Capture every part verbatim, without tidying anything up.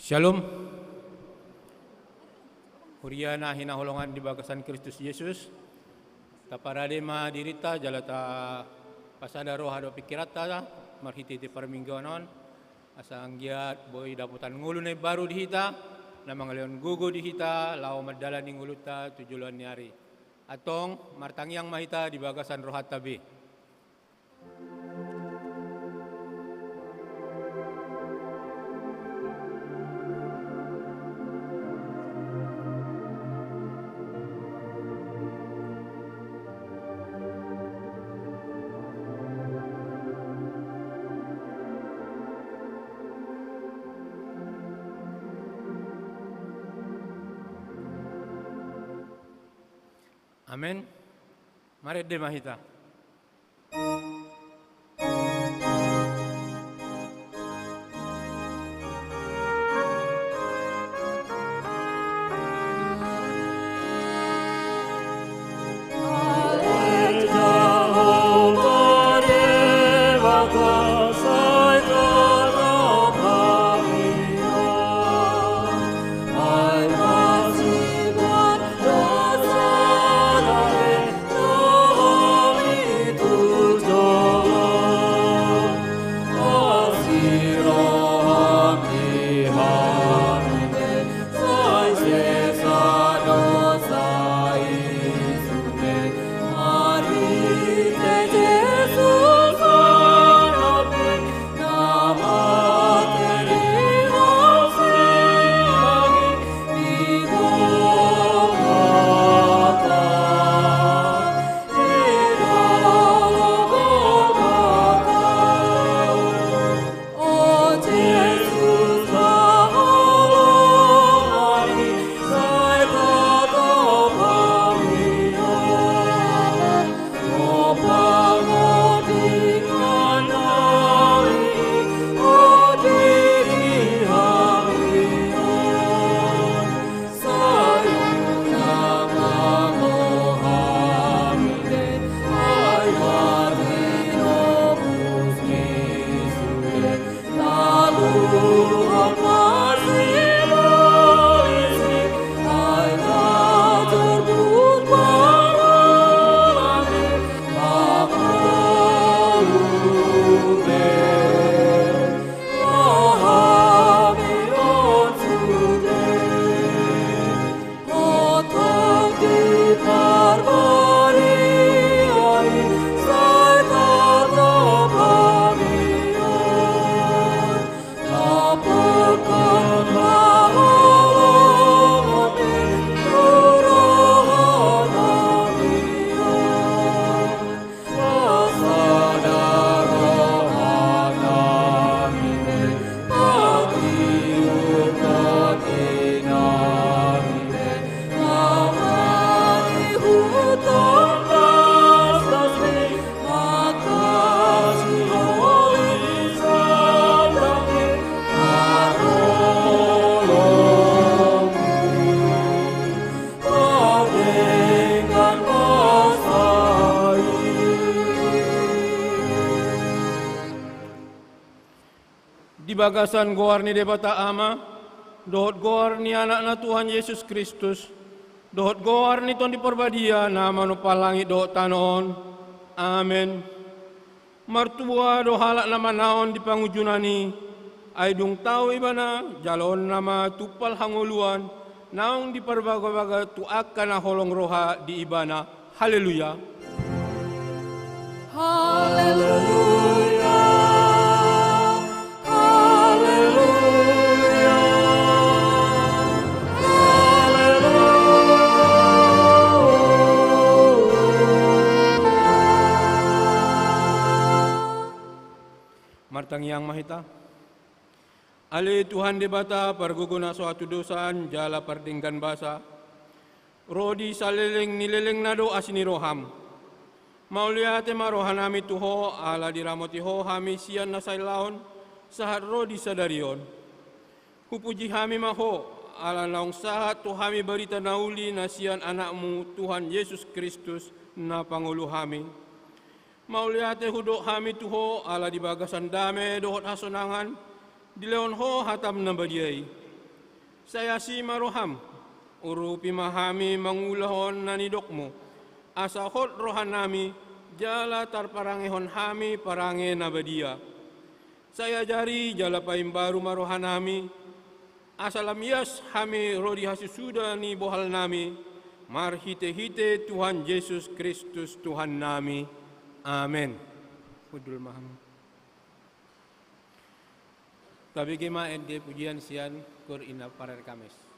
Syalom. Huria na hinaholongan di bagasan Kristus Jesus, taparade ma dirinta jala tapasada roha dohot pingkiranta marhitehite parmingguon on, asa anggiat boi dapotan ngolu na imbaru di hita, na mangalehon gogo di hita laho mandalani ngolunta tu joloan ni ari. Antong martangiang ma hita di bagasan rohanta be. Amen. Marende ma hita. Di bagasan goar ni Debata Ama, dohot goar ni Anakna Tuhan Jesus Kristus, dohot goar ni Tondi Parbadia na manompa langit dohot tano on. Amen. Martua do halak na manaon di pangunjunan i, ai dung tau ibana, jaloonna ma tumpal hangoluan, naung diparbagabaga tu angka na holong roha di ibana. Haleluya. Haleluya. Haleluya. Haleluya. Martangiang ma hita. Ale Tuhan Debata, pargogo na so hatudosan jala pardenggan basa, ro di saleleng ni lelengna do asi ni roham. Mauliate ma rohanami tu Ho, ala diramoti Ho hami sian na sailaon, sahat ro di sadari on. Hupuji hami ma Ho, ala naung sahat tu hami barita na uli na sian Anakmu, Tuhan Jesus Kristus, na pangolu hami. Mauliate hudok hami tu Ho, ala di bagasan dame dohot hasonangan, dilehon Ho hatam na badia i. Sai asi ma roham, urupi ma hami mangulahon na nidokmu, asa hot rohanami, jala tarparangehon hami parange na badia. Sai ajari jala paimbaru ma rohanami, asa lam ias hami ro di hasusuda ni bohalnami, marhite-hite Tuhan Jesus Kristus Tuhannami. Amen. Hundul ma hamu. Tabege ma ende pujian sian kor ina parer Kamis.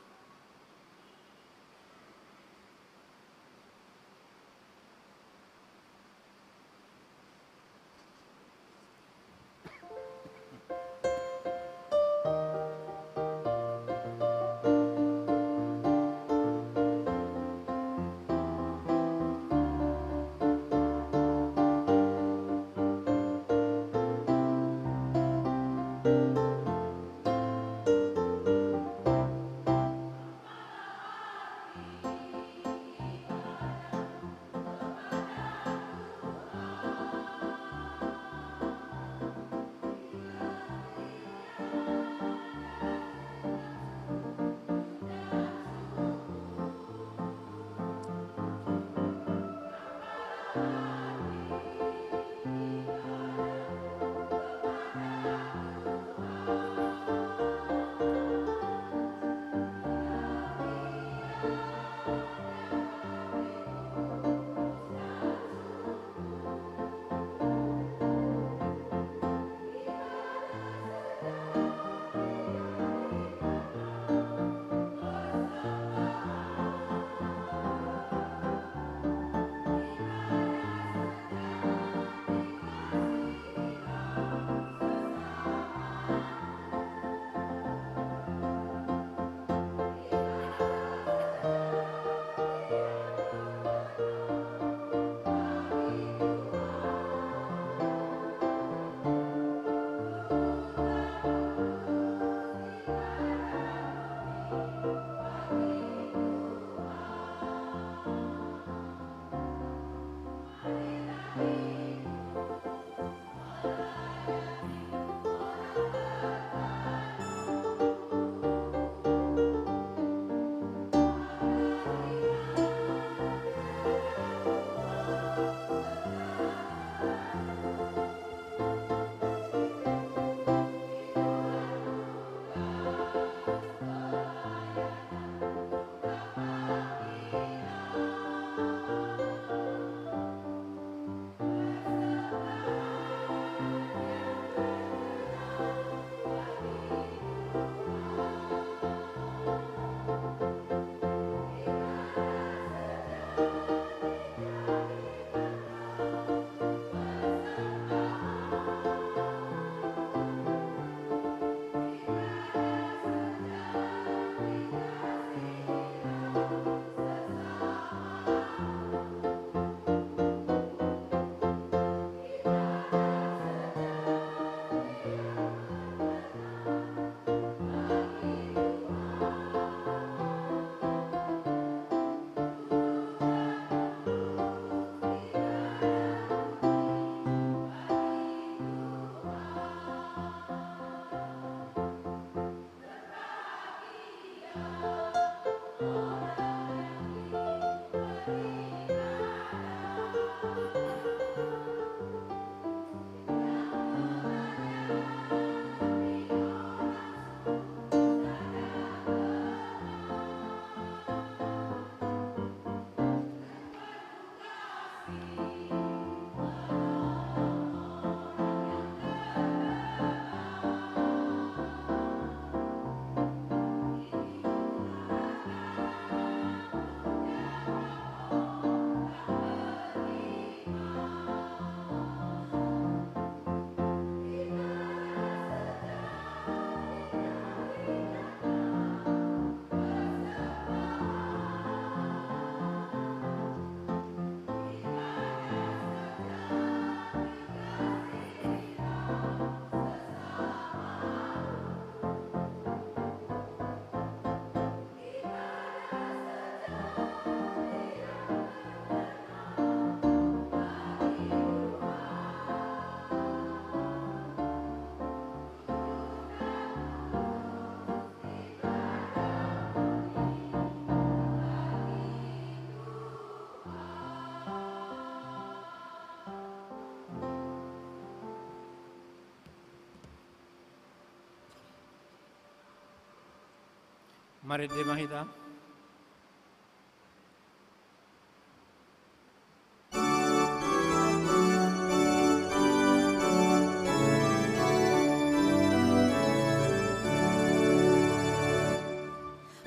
Marende ma hita.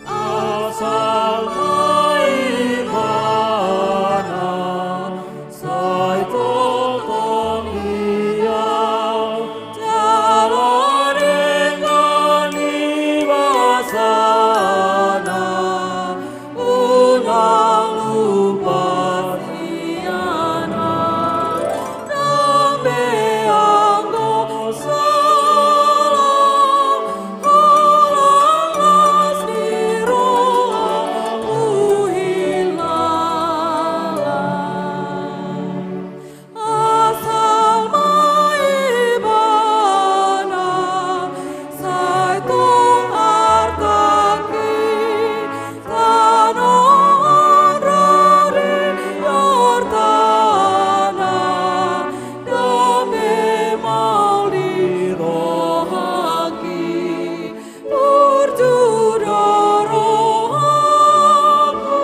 Asal ma Ibana, sai tongtong Ia, jala denggan ni basana, unang lupa sian na. Ndang be anggo sala, holan las ni roha huhilala. Asal ma Ibana, sai tong artangki, tano on rari artana, ndang be maol di rohangki. Burju do rohangku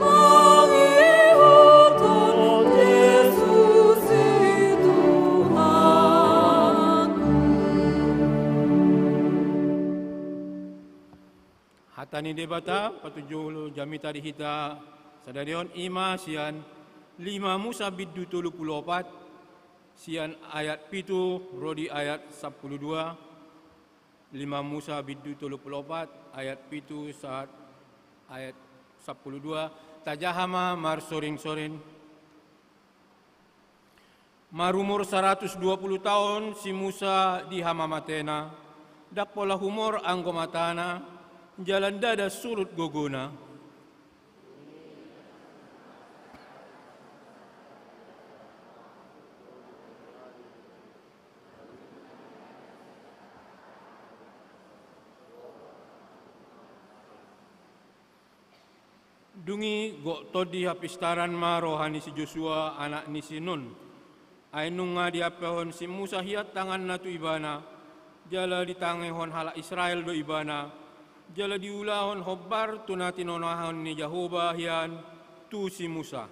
mangihuthon Jesus i Tuhanku. Hata ni Debata patujolo jamita di hita sadari on i ma sian lima Musa bindu tolu pulu opat, sian ayat pitu ro di ayat sampulu dua. Lima Musa bindu tolu pulu opat ayat pitu sahat ayat sampulu dua. Tajaha ma marsoring-soring. Marumur saratus dua pulu taon si Musa di hamamatena, ndang pola humor anggo matana, jala ndada surut gogona. Dung i gok tondi hapistaran ma roha ni si Josua, anak ni si Nun. Ai nunga diampehon si Musa hian tanganna tu ibana, jala ditangihon halak Israel do ibana, jala diulahon hombar tu na tinonahon ni Jahowa hian tu si Musa.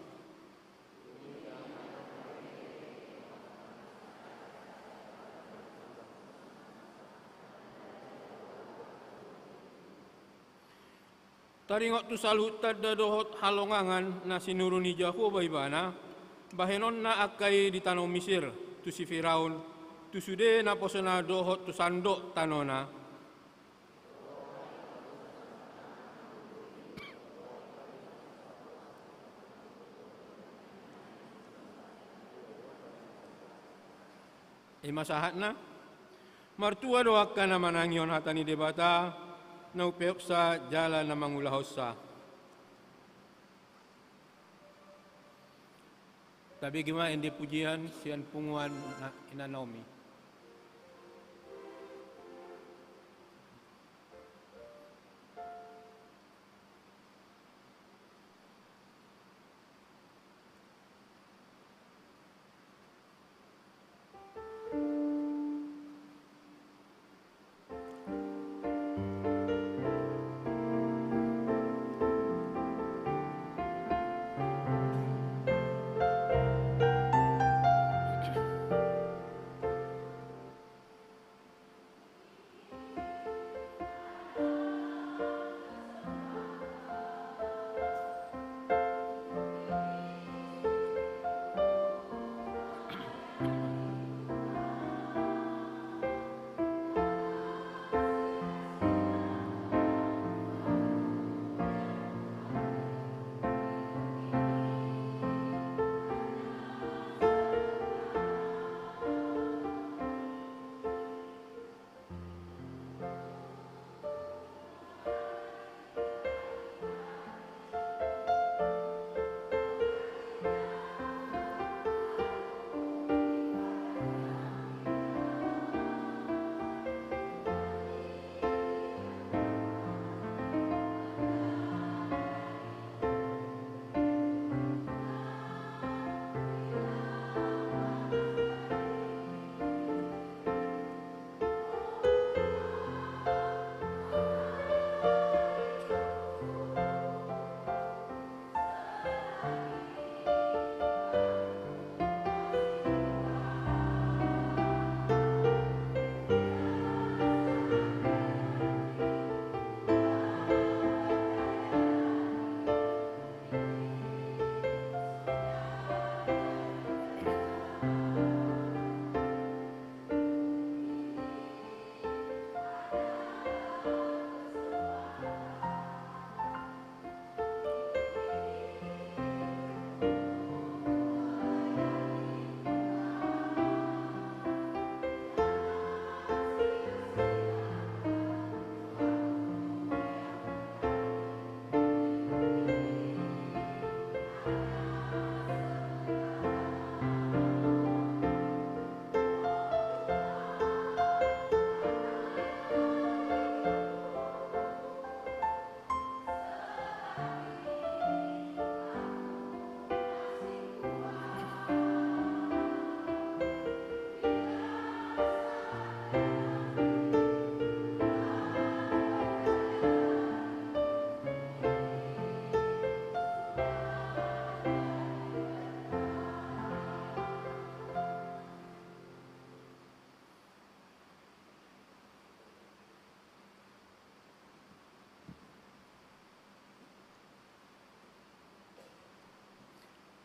Taringot tu saluhut tanda dohot halongangan na sinuru ni Jahowa ibana, bahenonna angka i di tano Misir, tu si Firaun, tu sude naposona dohot tu sandok tanona. I ma sahatna. Martua do angka na manangihon hata ni Debata, na umpeopsa jala na mangulahonsa. Tabege ma ende pujian sian punguan na, Ina Naomi.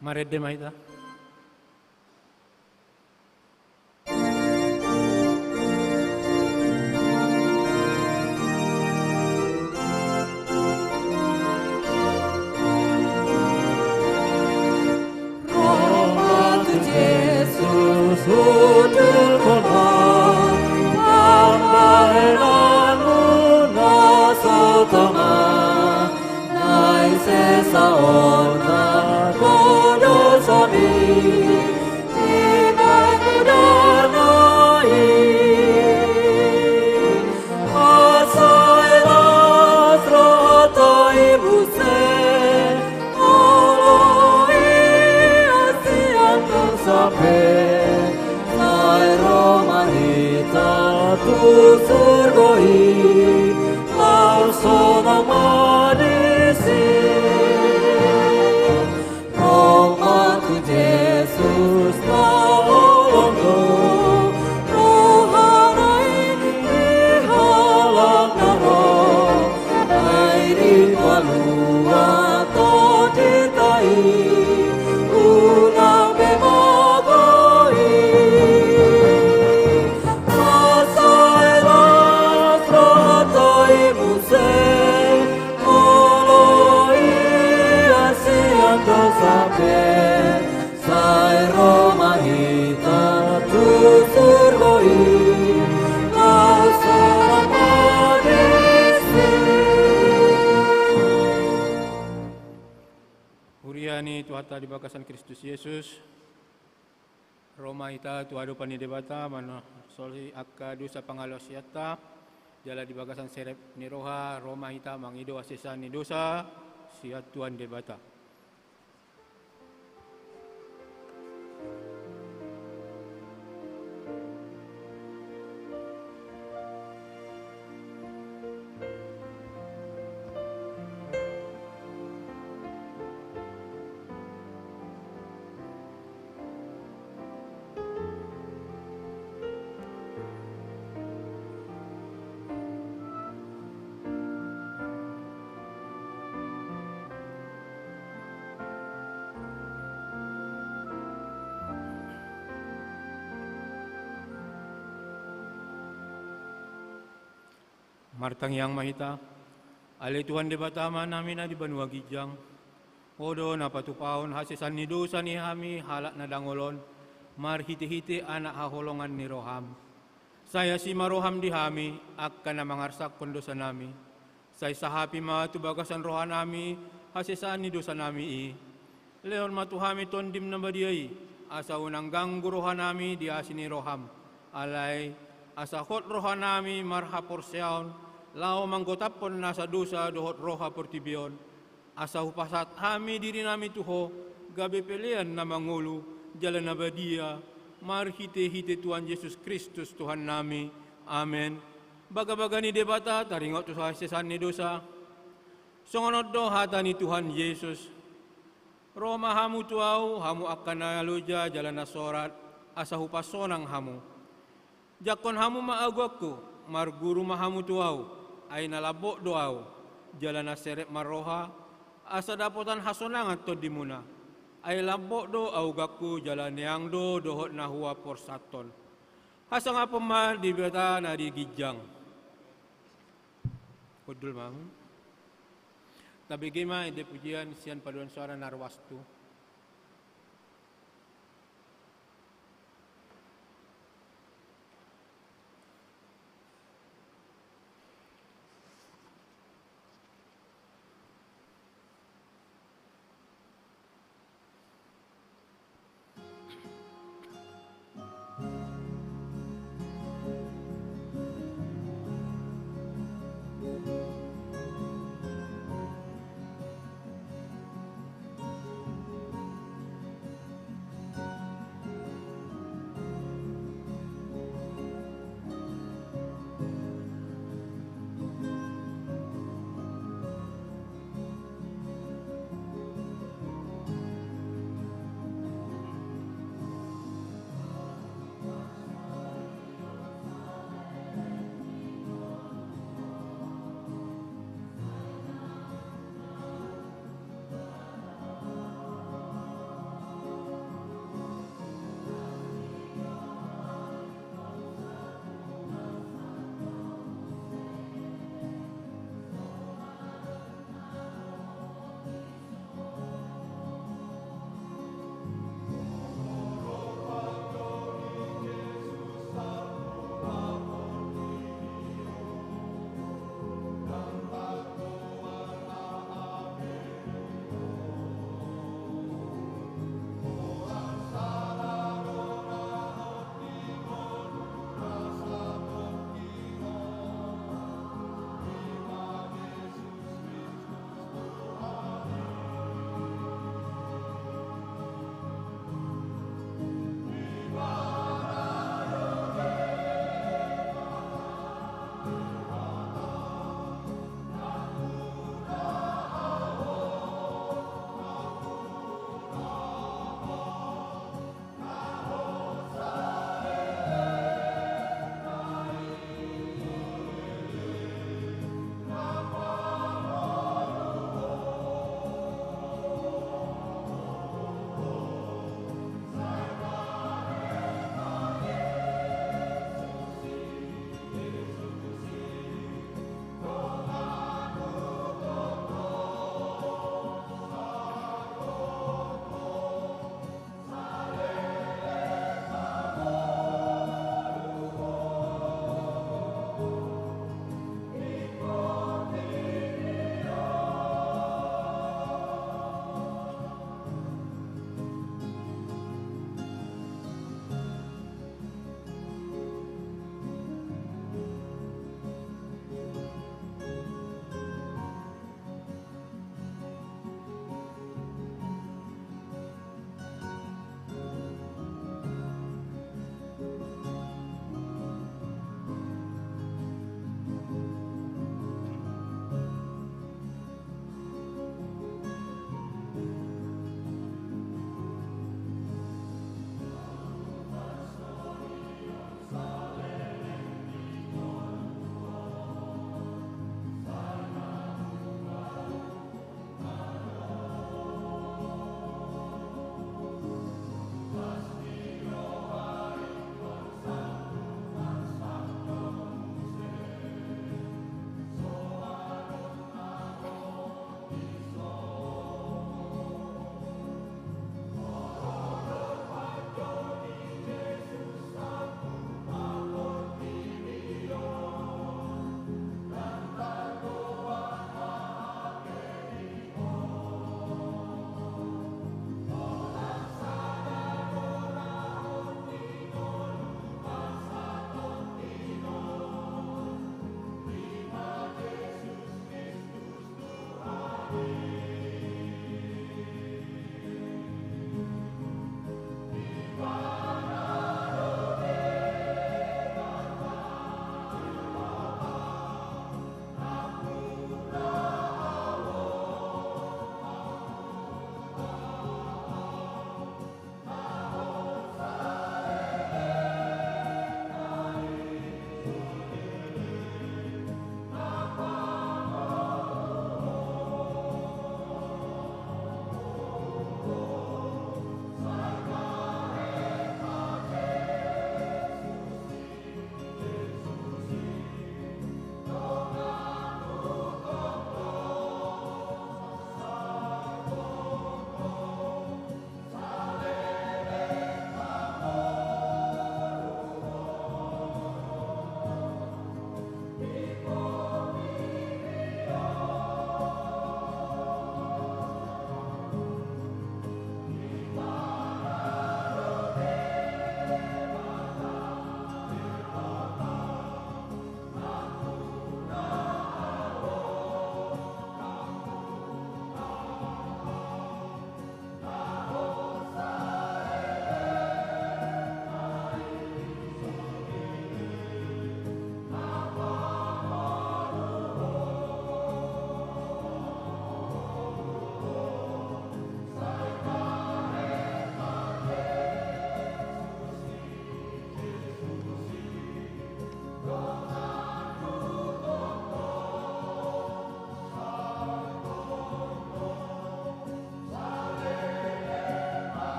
Marende ma hita. Ro ma tu Jesus, hundul ho ma, pambahenanmu na so tama, naeng sesa on na do dosami, dibahen mudar na i. Asa las roha, hata i muse, molo i asi antar sape, sai ro ma hita tu surgo i, laos sonang ma disi. Ro ma tu Jesus na holong do, rohana i di halak na ro, ai dipalua tondinta i, unang be mago i. Asa las rohanta i muse, molo i asi antar sape, sai ro ma hita tu surgo i, laos sonang ma disi. Huria ni Tuhanta di bagasan Kristus Jesus, ro ma hita tu adopan ni Debata mangasolosi angka dosa pangalaosianta, jala di bagasan serep ni roha ro ma hita mangido hasesaan ni dosa sian Tuhan Debata. Martangiang ma hita. Ale Tuhan Debata Amanami na di banua ginjang, Ho do na patupahon hasesaan ni dosa ni hami halak na dangol on, marhitehite Anak haholongan ni roham. Sai asi ma roham di hami, angka na mangarsakhon dosanami. Sai sahapi ma tu bagasan rohanami hasesaan ni dosanami i. Lehon ma tu hami Tondim na badia i, asa unang ganggu rohanami di asi ni roham. Alai, asa hot rohanami marhaporseaon, laho manggotaphon nasa dosa dohot roha portibi on. Asa hupasahat hami dirinami tu Ho, gabe pelean na mangolu, jala na badia, marhitehite Tuhan Jesus Kristus Tuhannami. Amen. Bagabaga ni Debata taringot tu hasesaan ni dosa. Songon on do hata ni Tuhan Jesus. Ro ma hamu tu Ahu, hamu angka na loja jala na sorat, asa hupansonang hamu. Jangkon hamu ma agoanku, marguru ma hamu tu Ahu, ai na lambok do Ahu, jala na serep marroha, asa dapotan hasonangan tondimuna. Ai lambok do agoanku jala neang do dohot na huhaporsathon. Hasangapon ma Debata na di ginjang. Hundul ma hamu. Tabege ma ende pujian sian paduan suara Narwastu.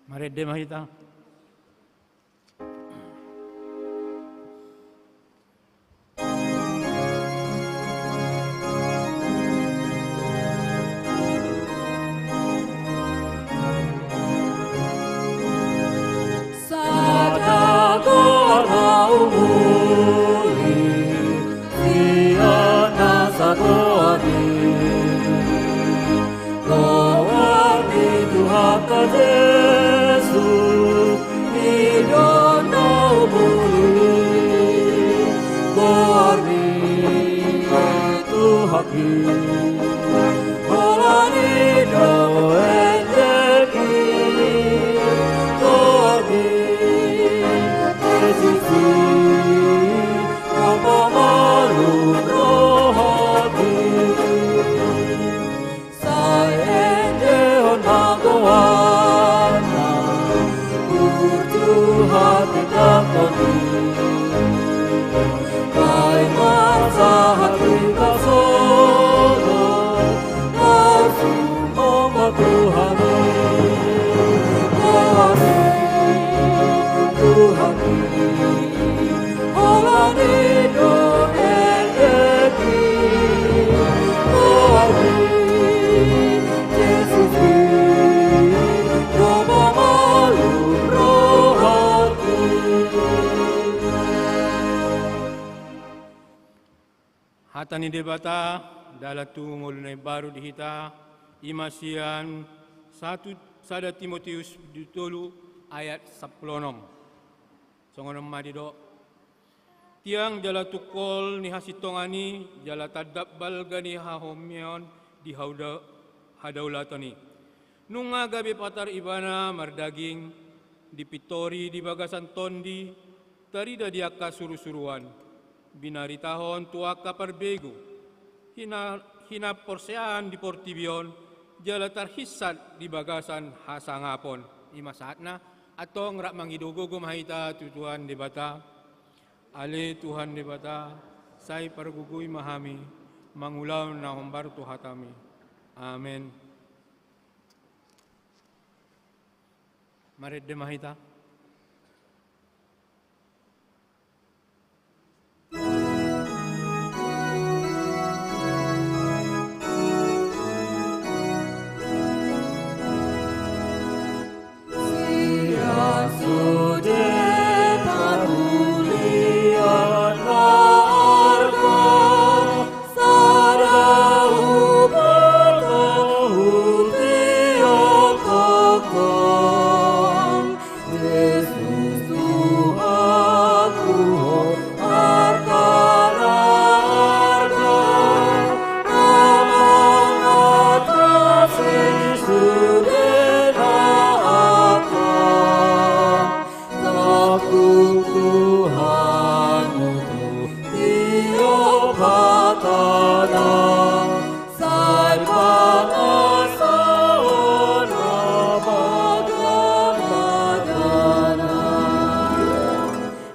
Marende ma hita. Sada goar na umuli, sian na sagoar i. Goar ni Tuhanta Jesus, i do na umuli. Goar ni Tuhanta i, holan i do endek i. Goar ni Jesus i, do pamalum rohanta i. Sai endehon ma goarna, burju hatindangkon i. Paima sahat hita sogot, laos sumomba Tuhan i. Goar ni Tuhan i, holan i do endek i. Goar ni Jesus i, do pamalum rohanta i. Hata ni Debata, dalan tu ngolu na imbaru di hita, i ma sian satu, sada Timoteus tolu ayat sampulu onom. Songon on ma didok: Tiang jala tungkol ni hasintongan i, jala tanda balga ni hahomion di hauda-, hadaulaton i. Nunga gabe patar ibana mardaging, dipintori di bagasan tondi, tarida di angka surusuruan, binaritahon tu angka parbegu, hina-, hinaporseaon di portibi on, jala tarhinsat di bagasan hasangapon. I ma sahatna. Antong rap mangido gogo ma hita tu Tuhan Debata. Ale Tuhan Debata, sai pargogoi ma hami mangulahon na hombar tu hataMi. Amen. Marende ma hita.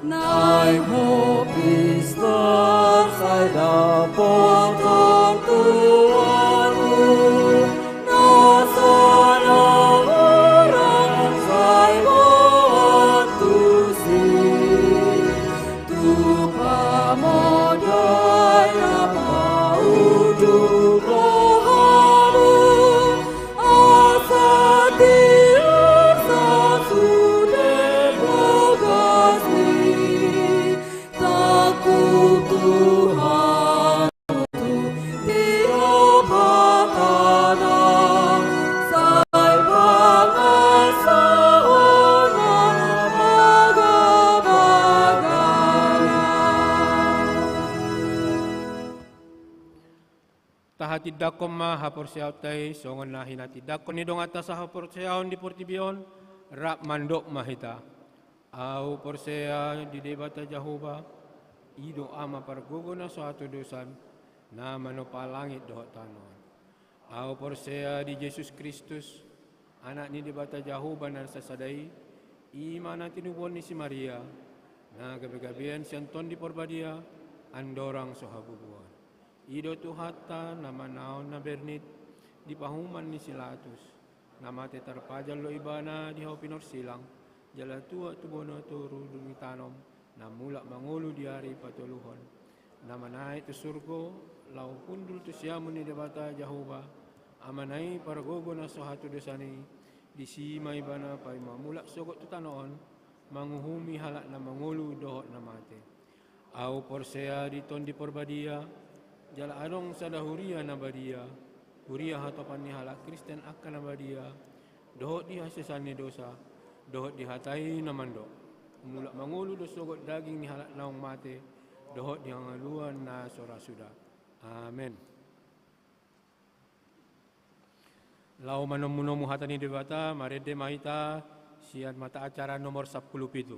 Naeng ho pistor sai dapoton tuanmu, na so na hurang sai boan tusi. Tu pamodai na paudum rohamu, asa tiur sasude bagasni. Tangkup Tuhan tu tiop hatana, sai pangasahon na bagabagana. Tahatindangkon ma haporseaonta i songon na hinatindangkon ni donganta sahaporseaon di portibi on, rap mandok ma hita: Ahu porsea di Debata Jahowa, i do Ama pargogo na so hatodosan, na manompa langit dohot tano on. Ahu porsea di Jesus Kristus, Anak ni Debata Jahowa na sasada i, i ma na tinubuan ni si Maria, na gabegabean sian Tondi Porbadia, andorang so habubuhan. I do Tuhanta na manaon na bernit di pahuman ni si Latus, Na mate tarpajal do ibana di hau pinorsilang, jala tuat tu bona toru dung ditanom, na mulak mangolu di ari patoluhon. Na manaek tu surgo, laho hundul tu siamun ni Debata Jahowa, Amana i pargogo na so hatudosan i, disi ma ibana paima mulak sogot tu tano on, manguhumi halak na mangolu dohot na mate. Ahu porsea di Tondi Porbadia, jala adong sada huria na badia, huria hatopan ni halak Kristen angka na badia, dohot di hasesaan ni dosa, dohot di hata i na mandok: Mulak mangolu do sogot daging ni halak naung mate, dohot di hangoluan na so ra suda. Amen. Laho manomu-nomu hata ni Debata, marende ma hita sian mata acara nomor sampulu pitu.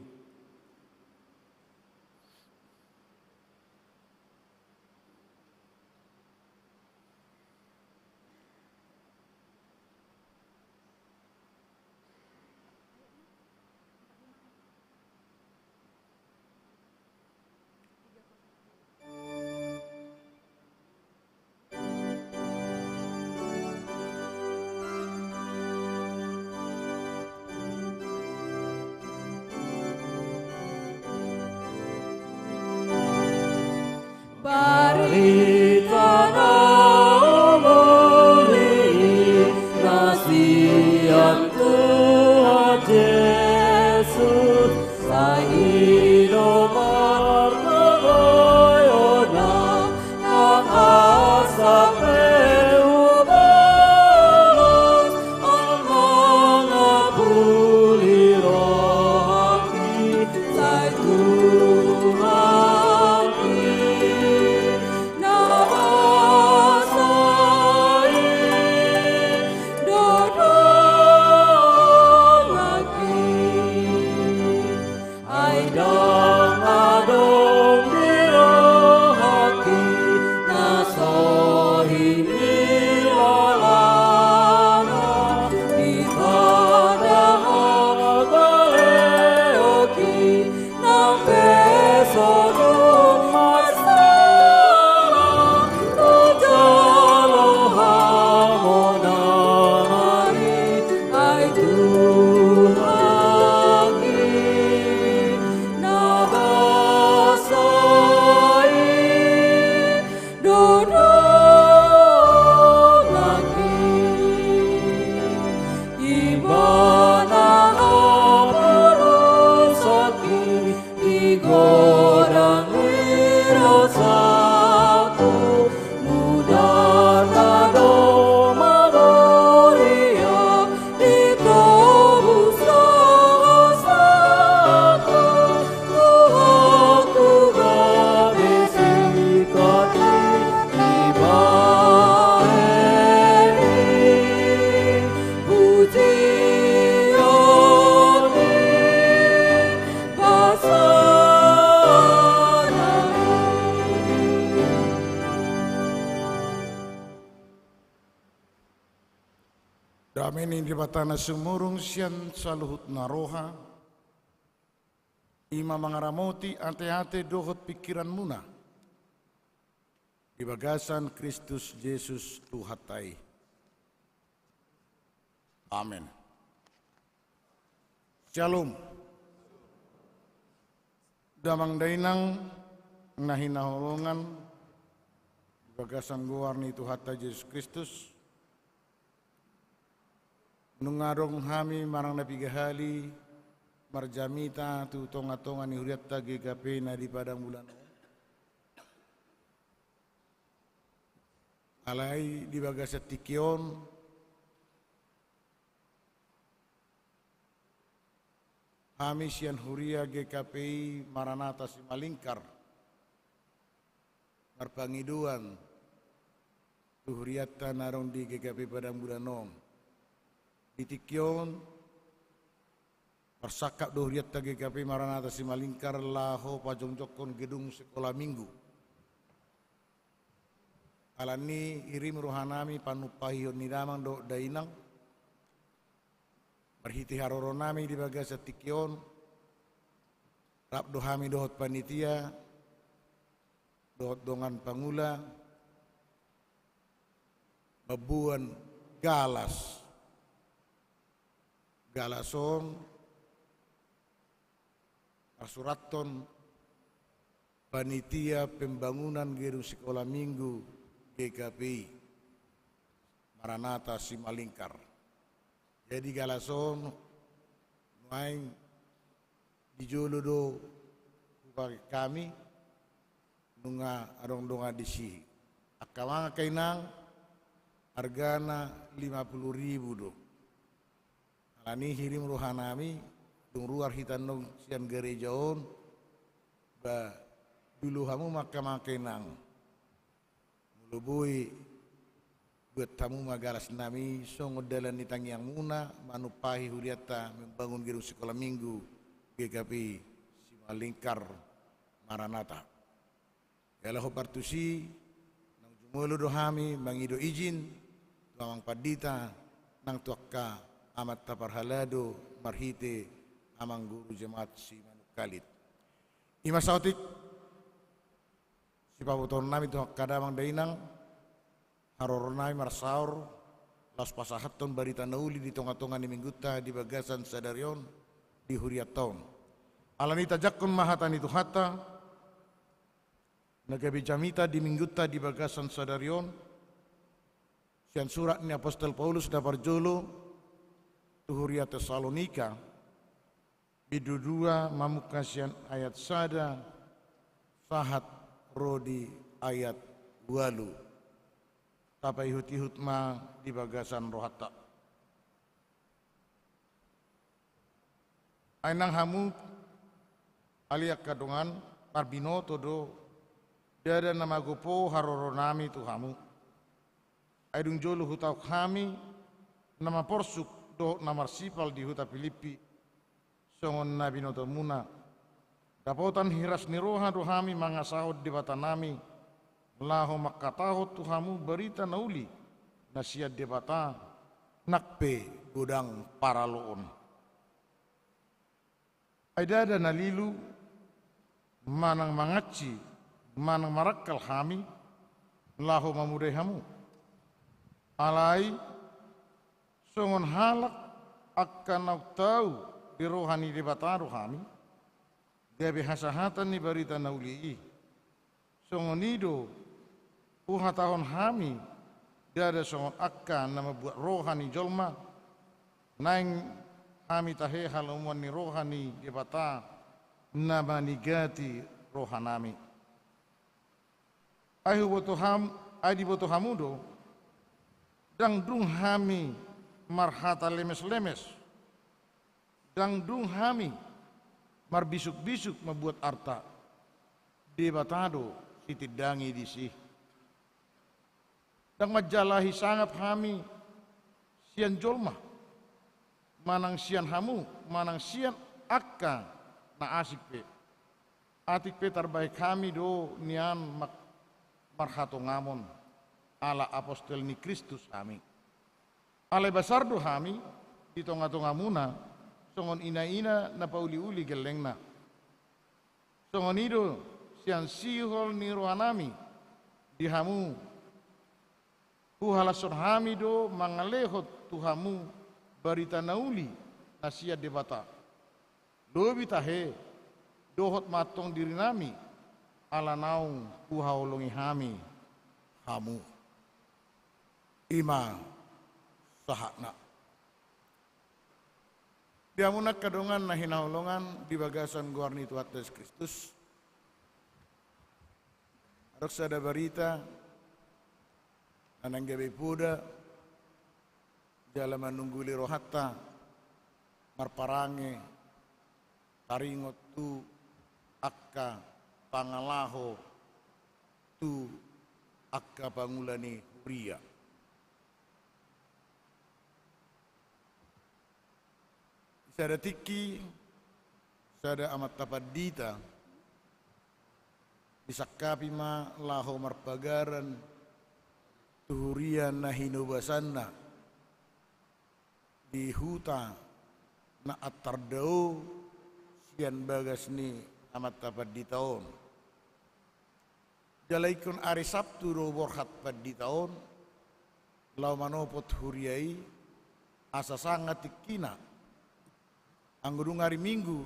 Barita na uli na sian Tuhan Jesus, sai i do martonggo na nang asa pe hubalos, on mangapuli rohangki. Sai Tuhan i na basa i do donganki. Ai ndang adong di rohangki na so hinilala na di tanda hagaleonki, nang pe so dung marsala tu jolo hamonangan i, ai Tuhanki na basa i do donganki. Ibana haporusonki di godang ni dosaku, mudarna do mabolia di tobus dosaku. Tuhanku gabe singkat i bahen i pujion ni basana i. Dame ni Debata na sumurung sian saluhut na roha, i ma mangaramoti ateate dohot pingkiranmuna di bagasan Kristus Jesus Tuhanta i. Amen. Syalom. Damang dainang na hinaholongan di bagasan goar ni Tuhanta Jesus Kristus, nunga adong hami manang na piga hali marjamita tu tonga-tonga ni hurianta G K P na di Padang Bulan on. Alai di bagasan tingki on, hami sian huria G K P I Maranatha Simalingkar marpangidoan tu hurianta na adong di G K P I Padang Bulan on. Di tingki on, marsangkap do hurianta G K P I Maranatha Simalingkar laho pajongjongkon gedung sekolah minggu. Alani i, hirim rohanami panumpahon ni damang dohot dainang, marhite haroronami di bagasan tingki on, rap do hami dohot panitia dohot dongan pangula mamboan galas Galas on marsurathon panitia pembangunan gedung sikola minggu G K P I Maranatha Simalingkar. Jadi galas on nuaeng di jolo do hupakai hami, nunga adong dongan disi. Angka mangan, angka inang, argana lima puluh ribu do. Alani i hirim rohanami, dung ruar hita annon sian gareja on, ba dulu hamu ma angka mangan, angka inang. Molo boi, buat hamu ma galasnami songon dalan ni tangiangmuna manumpahi hurianta membangun gedung sikola minggu G K P I Simalingkar Maranatha. Jala hombar tusi, naung jumolo do hami mangido izin tu amang pandita nang tu angka amanta parhalado marhite amang guru jemaat Simanungkalit. I ma saotik sipabotoonnami tu angka damang dainang, haroronami marsaor laos pasahathon barita na uli di tongatonga ni minggunta di bagasan sadari on di hurianta on. Alani i tajangkon ma hata ni Tuhanta na gabe jamita di minggunta di bagasan sadari on, sian surat ni apostel Paulus na parjolo tu huria Tesalonika, bindu dua mamungka sian ayat sada sahat ro di ayat ualu. Tapaihutihut ma di bagasan rohanta. Ai nang hamu, ale angka dongan, marbinoto do ndada na magopo haroronami tu hamu. Ai dung jolo hutaon hami na maporsuk dohot na marsipal di huta Pilippi, songon na binotomuna. Dapotan hiras ni roha do hami mangasahon Debatanami, laho mangkatahon tu hamu barita na uli na sian Debata, nang pe godang paraloon. Ai ndada na lilu, manang mangansi, manang marangkal hami, laho mamodai hamu. Alai, songon halak angka naung tau di roha ni Debata do hami, gabe hasahatan ni barita na uli i. Songon i do huhatahon hami, ndada songon angka na mambuat roha ni jolma, naeng hami tahe halomoan ni roha ni Debata na manigati rohanami. Ai huboto ham-, ai diboto hamu do, ndang dung hami marhata lemeslemes, ndang dung hami marbisukbisuk mambuat arta. Debata do sitindangi disi. Ndang manjalahi sangap hami sian jolma, manang sian hamu, manang sian angka na asing pe. Atik pe tarbahen hami do nian ma-, marhatongamon, ala apostel ni Kristus hami. Alai basar do hami di tongatongamuna, songon inaina na pauliuli gellengna. Songon i do sian sihol ni rohanami di hamu, huhalashon hami do mangalehon tu hamu barita na uli na sian Debata. Lobi tahe, dohot ma antong dirinami, ala naung huhaholongi hami hamu. I ma sahatna. Di hamu angka dongan na hinaholongan di bagasan goar ni Tuhanta Jesus Kristus, adong sada barita na naeng gabe poda jala manungguli rohanta marparange taringot tu angka pangalaho tu angka pangula ni huria. Di sada tingki, sada amanta pandita disangkapi ma laho marpagaran tu huria na hinobasanna di huta na antar dao sian bagas ni amanta pandita on. Jala ingkon ari Sabtu do borhat pandita on laho manopot huria i, asa sanga tingkina Anggo dung ari Minggu,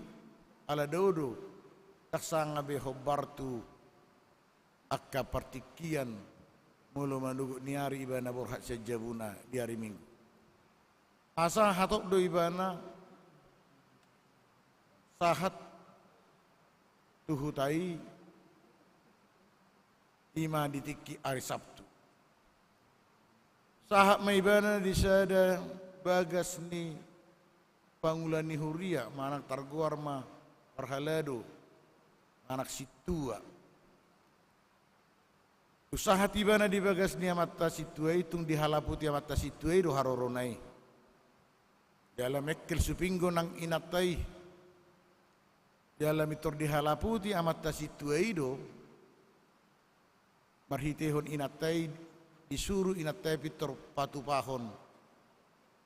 ala dao do, ndang sanga be hombar tu angka partingkian, molo manogot ni ari ibana borhat sian jabuna di ari Minggu. Asa hatop do ibana sahat tu huta i, ima di tingki ari Sabtu. Sahat ma ibana di sada bagas ni pangula ni huria, manang targoar ma parhalado, manang sintua. Dung sahat ibana di bagas ni amanta sintua i, tung dihalaputi amanta sintua i do harorona i. Jala mengkel supinggo nang inanta i. Jala mintor dihalaputi amanta sintua i do, marhitehon inanta i, disuru inanta i pintor patupahon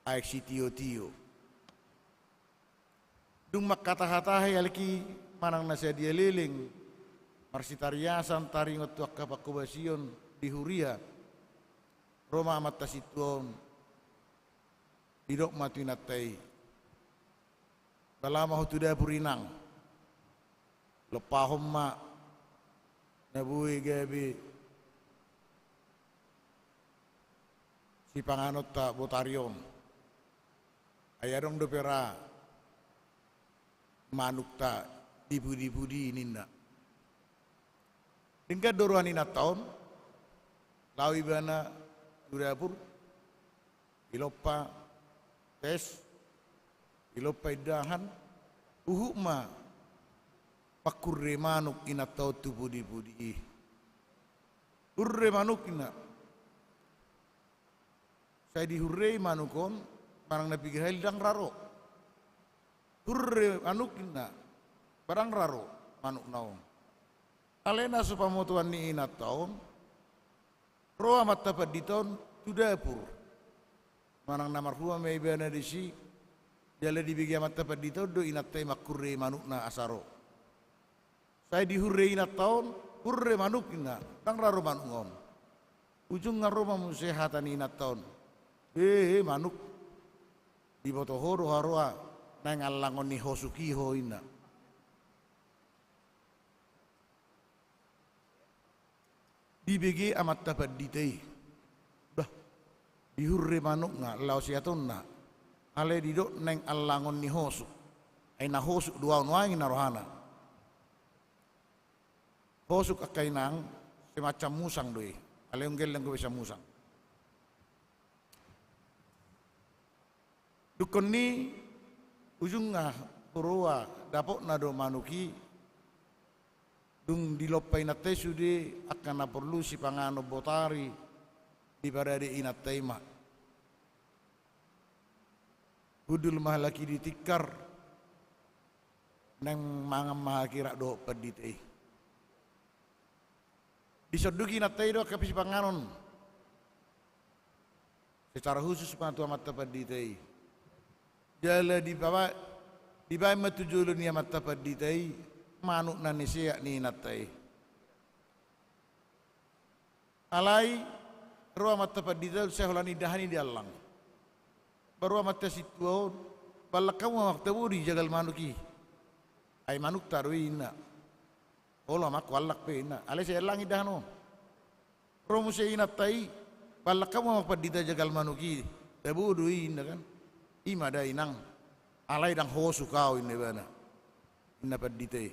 aek sitiotio. Dung manghatahatahi alki manang na sadia leleng, marsitariasan taringot tu angka panghobasion di huria, ro ma amanta sintua on, didok ma tu inanta i: Ba laho ma ho tu dapur, inang. Lompahon ma na boi gabe sipanganonta botari on. Ai adong dope ra manukta di pudipudi, ninna. Denggan do roha ni inanta on, laho ibana tu dapur, dilompa tes, dilompa indahan, huhut ma mangkurre manuk inanta on tu pudipudi i. Hurre manuk, ninna. Sai dihurrei manuk on, manang na piga hali ndang ra ro. Hurre manuk, ninna, ba ndang ra ro manukna on. Alai na so pamotoan ni inanta on, ro amanta pandita on tu dapur. Manang na marhua ma ibana disi, jala dibege amanta pandita on do inanta i mangkurre manukna asa ro. Sai dihurrei inanta on, hurre manuk, ninna, ndang ra ro manukna on. Ujungna ro ma muse hata ni inanta on: He, he, manuk, diboto ho do haroa naeng allangon ni hosuk i ho, ninna. Dibege amanta pandita i. Bah, dihurre manukna laho siatonna, alai didok naeng allangon ni hosuk. Ai na hosuk do au nuaeng, ninna rohana. Hosuk, angka inang, semacam musang do i. Alai umgelleng dope sian musang. Dungkon ni ujungna huroa dapotna do manuk i, dung dilompa inanta i sude angka na porlu sipanganon botari, diparade inanta i ma. Hundul ma halak i di tikar, naeng mangan ma hakirak dohot pandita i. Disonduki inanta i do angka sipanganon secara khusus ma tu amanta pandita i. Jala dibaba-, dibaen ma tu jolo ni amanta pandita i manuk na niseat ni inanta i. Alai ro amanta pandita on sai holan indahan i diallang. Ba ro amanta sintua on: Ba allang hamu ma, amang, tabo do i jagal manuk i. Ai manukta do i, ninna. Olo, amang, huallang pe, ninna. Alai sai allang indahan on. Ro muse inanta i: Ba allang hamu ma, amang pandita, jagal manuk i. Tabo do i, ninna kan. I ma da, inang. Alai ndang hosuk au, ninna ibana. Ninna pandita i.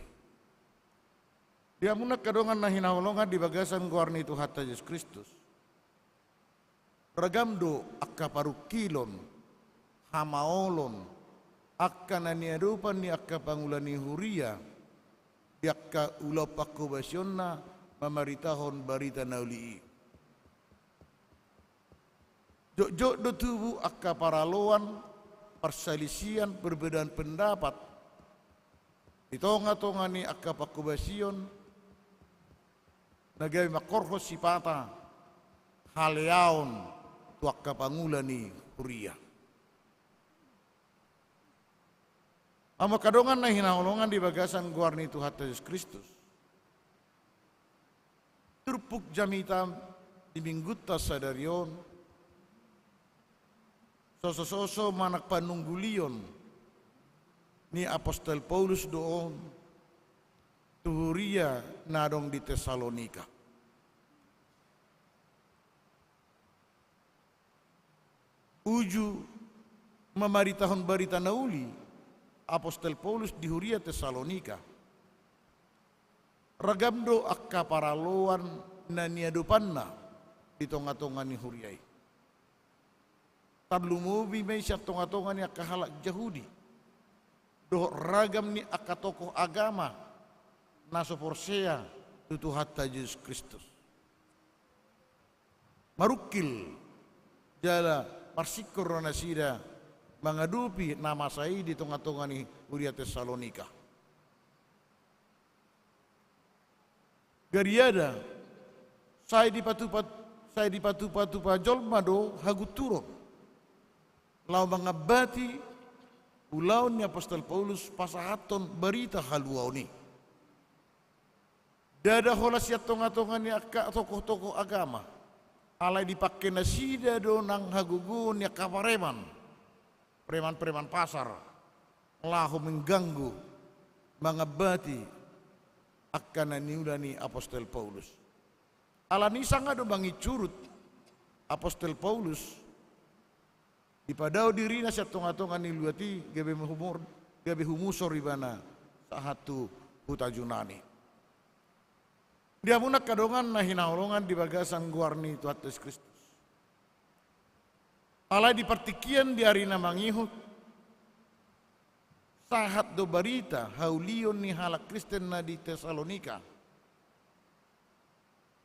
Di hamuna angka dongan na hinaholongan di bagasan goar ni Tuhanta Jesus Kristus, ragam do angka parungkilon, hamaolon, angka na niadopan ni angka pangula ni huria di angka ulaon pangkobasionna mamaritahon barita na uli i. Jotjot do tubu angka paraloan, parsalisian, perbedaan pendapat di tongatonga ni angka pangkobasion na gabe mangkorhon sipata haleaon tu angka pangula ni huria. Hamu angka dongan na hinaholongan di bagasan goar ni Tuhanta Jesus Kristus, turpuk jamita di Minggunta sadari on, sosososo manang panunggulion ni apostel Paulus do on tu huria na adong di Tesalonika. Uju mamaritahon barita na uli apostel Paulus di huria Tesalonika, ragam do angka paraloan na niadopanna di tongatonga ni huria i. Tarlumobi ma i sian tongatonga ni angka halak Jahudi dohot ragam ni angka tokoh agama na so porsea tu Tuhanta Jesus Kristus. Marungkil jala marsingkor do nasida mangadopi na masa i di tongatonga ni huria Tesalonika. Gariada sai dipatupa, sai dipatupatupa jolma do hagunturon laho mangambati ulaon ni apostel Paulus pasahathon barita haluaon i. Ndada holan sian tongatonga ni angka tokohtokoh agama, alai dipangke nasida do nang hagogoon ni angka pareman, preman-preman pasar, laho mengganggu, mangambati angka na niula ni apostel Paulus. Alani i sanga do mangincurut apostel Paulus, dipadao dirina sian tongatonga ni luat i, gabe humor, gabe humusor ibana sahat tu huta Junani. Di hamu angka dongan na hinaholongan di bagasan goar ni Tuhanta Jesus Kristus, alai di partingkian di ari na mangihut, sahat do barita haulion ni halak Kristen na di Tesalonika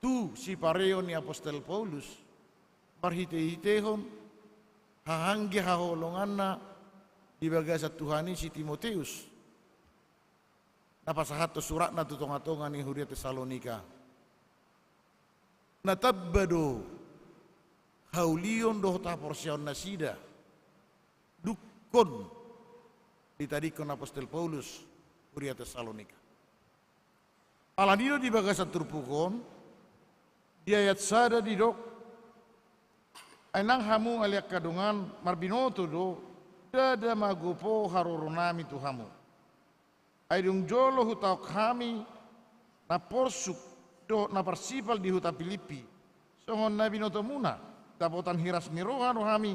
tu sipareon ni apostel Paulus, marhitehitehon hahaanggi haholonganna di bagasan Tuhan i, si Timoteus, na pasahathon suratna tu tongatonga ni huria Tesalonika. Na tamba do haulion dohot haporseaon nasida dungkon ditadingkon apostel Paulus huria Tesalonika. Alani do di bagasan turpuk on, di ayat sada didok: Ai nang hamu ale angka dongan, marbinoto do, ndada magopo haroronami tu hamu. Ai dung jolo hutaon hami na porsuk dohot na parsipal di huta Pilippi, songon na binotomuna, dapotan hiras ni roha do hami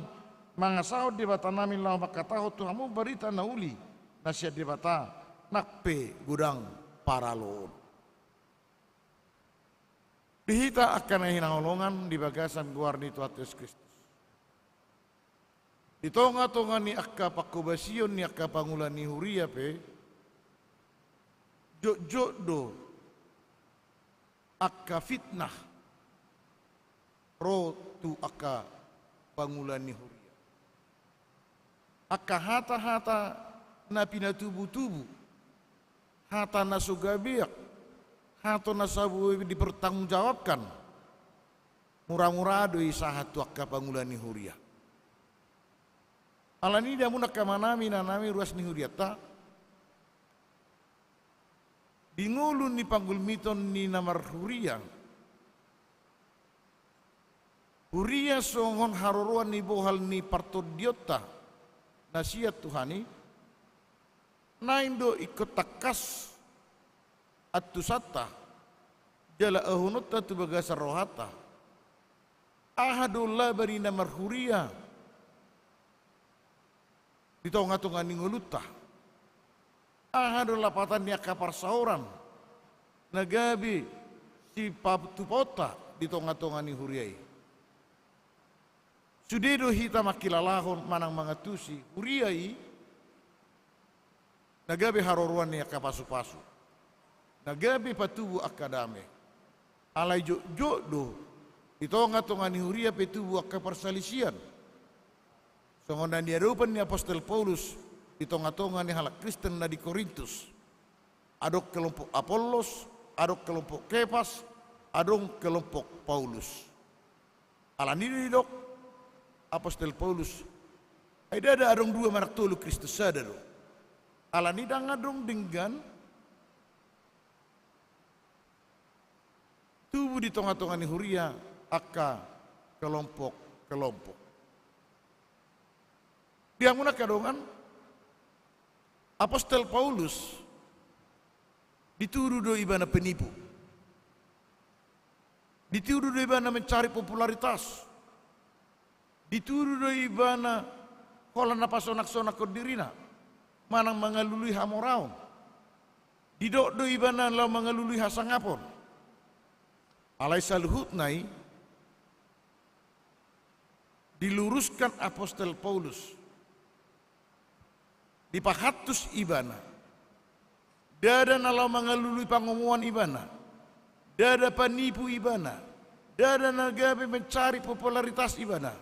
mangasahon Debatanami laho mangkatahon tu hamu barita na uli na sian Debata, nang pe godang paraloon. Di hita angka na hinaholongan di bagasan goar ni Tuhanta Jesus Kristus, di tongatonga ni angka panghobasion ni angka pangula ni huria pe, jotjot do angka fitnah ro tu angka pangula ni huria. Angka hata-hata na pinatubu-tubu, hata na so gabeak, hata na so boi dipertanggungjawabkan, mura-mura do i sahat tu angka pangula ni huria. Alani i, di hamu angka amanami, inanami, ruas ni hurianta, di ngolu ni panggulmiton ni na marhuria, huria songon haroroan ni bohal ni partondionta na sian Tuhan i, naeng do ingkon tangkas antusanta jala ahunonta tu bagasan rohanta. Aha do laba ni na marhuria di tongatonga ni ngolunta? Aha do lapatan ni angka parsaoran na gabe sipatupaonta di tongatonga ni huria i? Sude do hita mangkilalahon manang mangantusi huria i na gabe haroroan ni angka pasupasu, na gabe patubu angka dame. Alai jotjot do di tongatonga ni huria pe tubu angka parsalisian, songon na niadopan ni apostel Paulus di tongatonga ni halak Kristen na di Korintus. Adong kelompok Apollos, adong kelompok Kepas, adong kelompok Paulus. Alani i do didok apostel Paulus: Ai ndada adong dua manang tolu, Kristus sada do. Alani i ndang adong denggan tubu di tongatonga ni huria angka kelompok-kelompok. Di hamu angka dongan, Apostel Paulus dituduh do ibana penipu. Dituduh do ibana mencari popularitas. Dituduh do ibana holan na pasonaksonakhon dirina manang mangalului hamoraon. Didok do ibana laho mangalului hasangapon. Alai saluhutna i diluruskan Apostel Paulus. Dipahantus ibana. Ndada na laho mangalului pangomoan ibana. Ndada panipu ibana. Ndada na gabe mencari popularitas ibana.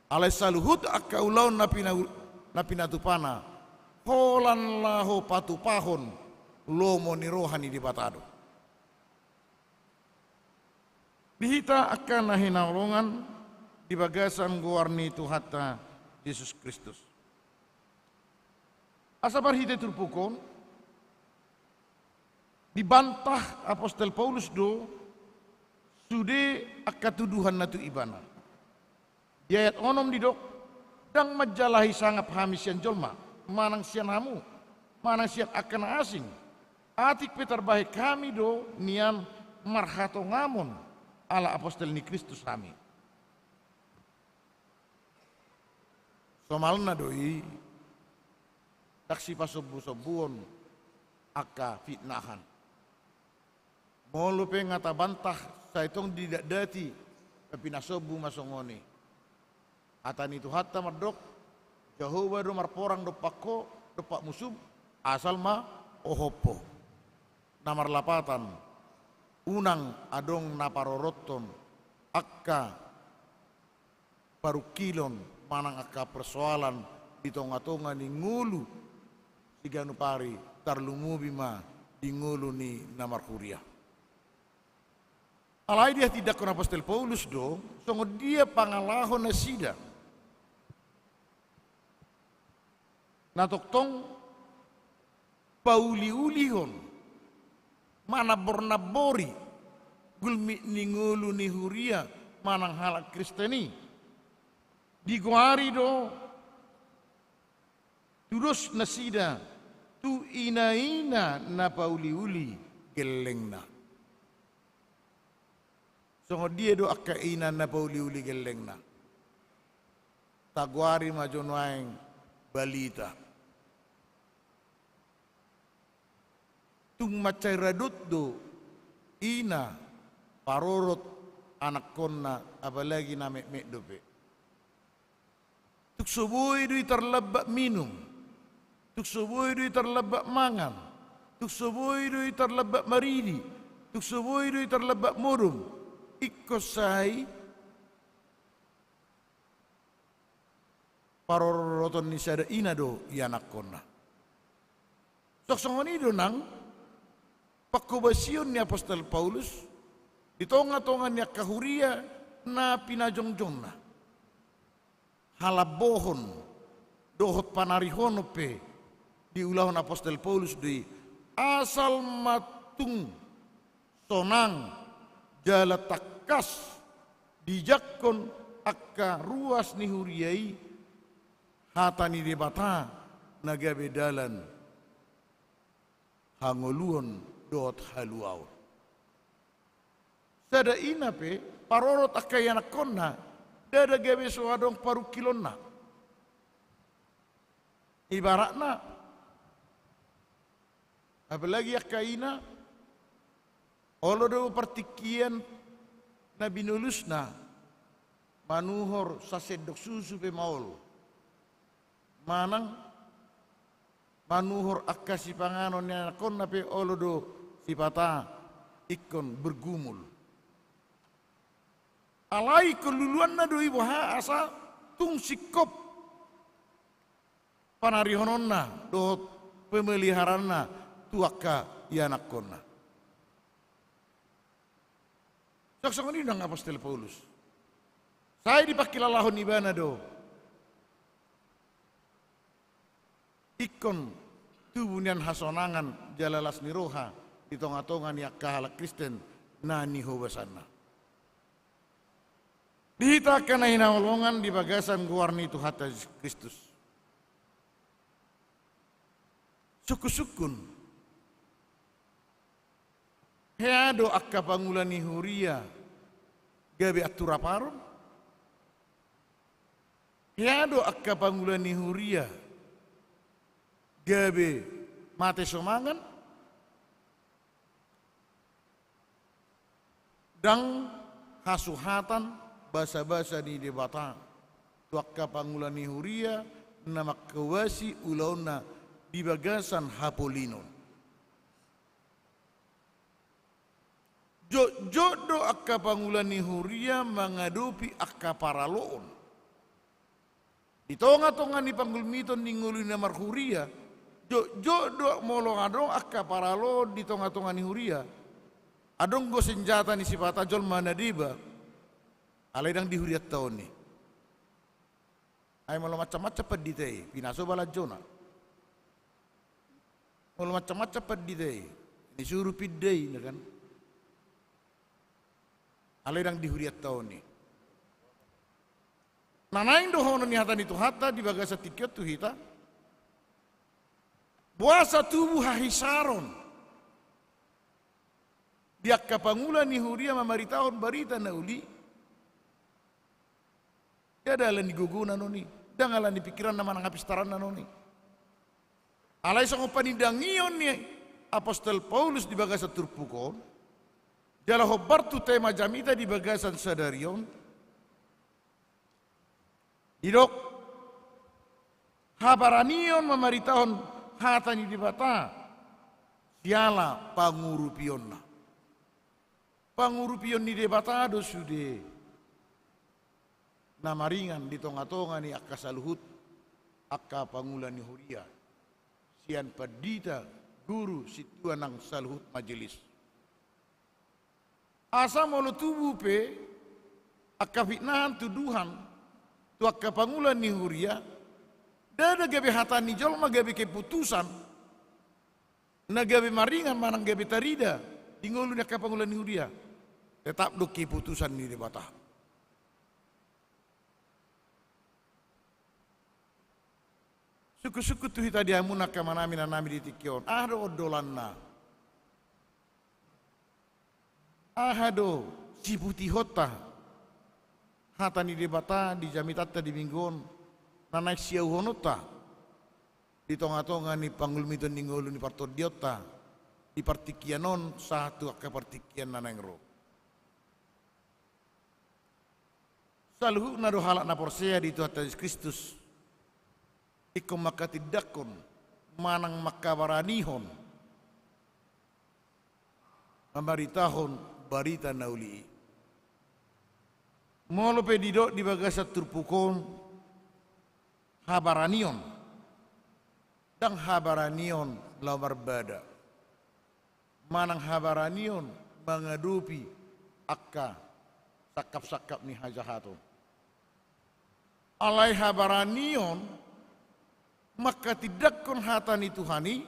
Alai saluhut angka ulaon na pina-, na pinatupana holan laho patupahon lomo ni roha ni Debata do. Di hita angka na hinaholongan di bagasan goar ni Tuhanta Jesus Kristus. Asa marhite turpuk on, dibantah Apostel Paulus do sude angka tuduhan na tu ibana. Di ayat onom didok, ndang manjalahi sangap hami sian jolma, manang sian hamu, manang sian angka na asing. Atik pe tarbahen hami do nian marhatongamon ala apostel ni Kristus hami. Somalna do i, ndang sipasombusombuon angka fitnahan. Molo pe nga tabantah, sai tong didatdati, pe pinasombu ma songon i. Hata ni Tuhanta mandok, Jahowa do marporang dompak ho, dompak musum, asal ma ohop ho. Na marlapatan, unang adong na parorothon angka parungkilon manang angka persoalan di tongatonga ni ngolu siganup ari, tarlumobi ma di ngolu ni na marhuria. Alai dihatindangkon apostel Paulus do songon dia pangalaho nasida na tongtong pauliulihon, manambornambori gulmit ni ngolu ni huria manang halak Kristen i. Digoari do tudos nasida tu inaina na pauliuli gellengna. Songon dia do angka ina na pauliuli gellengna? Tagoari ma jo nuaeng balita. Tung mansai radot do ina parorot anakkonna, apalagi na metmet dope. Tung so boi do i tarlambat minum, tung so boi do i tarlambat mangan, tung so boi do i tarlambat maridi, tung so boi do i tarlambat modom. Ingkon sai paroroton ni sada ina do ianakkonna. Songon i do nang panghobasion ni apostel Paulus di tongatonga ni angka huria na pinajongjongna. Halambohon dohot panarihonon pe diulahon apostel Paulus do i, asal ma tung sonang jala tangkas dijangkon angka ruas ni huria i hata ni Debata na gabe dalan hangoluon dohot haluaon. Sada ina pe parorot angka ianakkonna, ndada gabe so adong parungkilonna. Ibaratna, apalagi angka ina, olo do partingkian na binolusna manuhor sasendok susu pe maol. Manang manuhor angka sipanganon ni anakkonna pe olo do sipata ingkon bergumul. Alai ingkon luluanna do i boha asa tung singkop panarihononna dohot pemeliharaanna tu angka ianakkonna. Songon i nang apostel Paulus. Sai dipangkilalahon ibana do ingkon tubu nian hasonangan jala las ni roha di tongatonga ni angka halak Kristen na nihobasanna. Di hita angka na hinaholongan di bagasan goar ni Tuhanta Jesus Kristus. Sungkun-sungkun. Hea do angka pangula ni huria gabe anturaparon? Hea do angka pangula ni huria gabe mate so mangan? Ndang hasuhatan basa-basa ni Debata tu angka pangula ni huria na mangkobasi ulaonna di bagasan hapolinon. Jotjot do angka pangula ni huria mangadopi angka paraloon. Di tonga-tonga ni panggulmiton ni ngolu na marhuria, jotjot do molo adong angka paraloon di tonga-tonga ni huria. Adong do senjata ni sipata jolma na deba, alai ndang di hurianta on i. Ai molo macam-macam pandita i, pinaso balanjona. Molo macam-macam pandita i, disuru pinda i, na kan. Alai ndang di hurianta on i. Na naeng dohonon ni hata ni Tuhanta di bagasan tingki on tu hita. Boasa tubu hahisaron di angka pangula ni huria mamaritahon barita na uli? Ndang ala ni gogona non i, ndang ala ni pikiranna manang hapistaranna non i. Alai songon panindangion ni apostel Paulus di bagasan turpuk on, jala hombar tu tema jamita di bagasan sadari on, didok, habaranion mamaritahon hata ni Debata siala pangurupionna. Pangurupion ni Debata do sude na maringan di tonga-tonga ni angka saluhut angka pangula ni huria, sian pandita, guru, sintua nang saluhut majelis. Asa molo tubu pe angka pitnahan, tuduhan tu angka pangula ni huria, ndada gabe hata ni jolma gabe keputusan na gabe maringan manang gabe tarida di ngolu ni angka pangula ni huria, tetap do keputusan ni Debata. Sungkun-sungkun tu hita di hamu angka amanami inanami di tingki on, aha do ondolanna? Aha do siputihonta hata ni Debata di jamitanta di minggu on, na naeng siauhononta di tonga-tonga ni panggulmiton ni ngolu ni partondionta di partingkian on sahat tu angka partingkian na naeng ro? Saluhutna do halak na porsea di Tuhanta Jesus Kristus ingkon mangkatindangkon manang mangkabaranihon mamaritahon barita na uli i. Molo pe didok di bagasan turpuk on habaranion, ndang habaranion laho marbada manang habaranion mangadopi angka sangkap-sangkap ni hajahaton. Alai habaranion mangkatindangkon hata ni Tuhan i,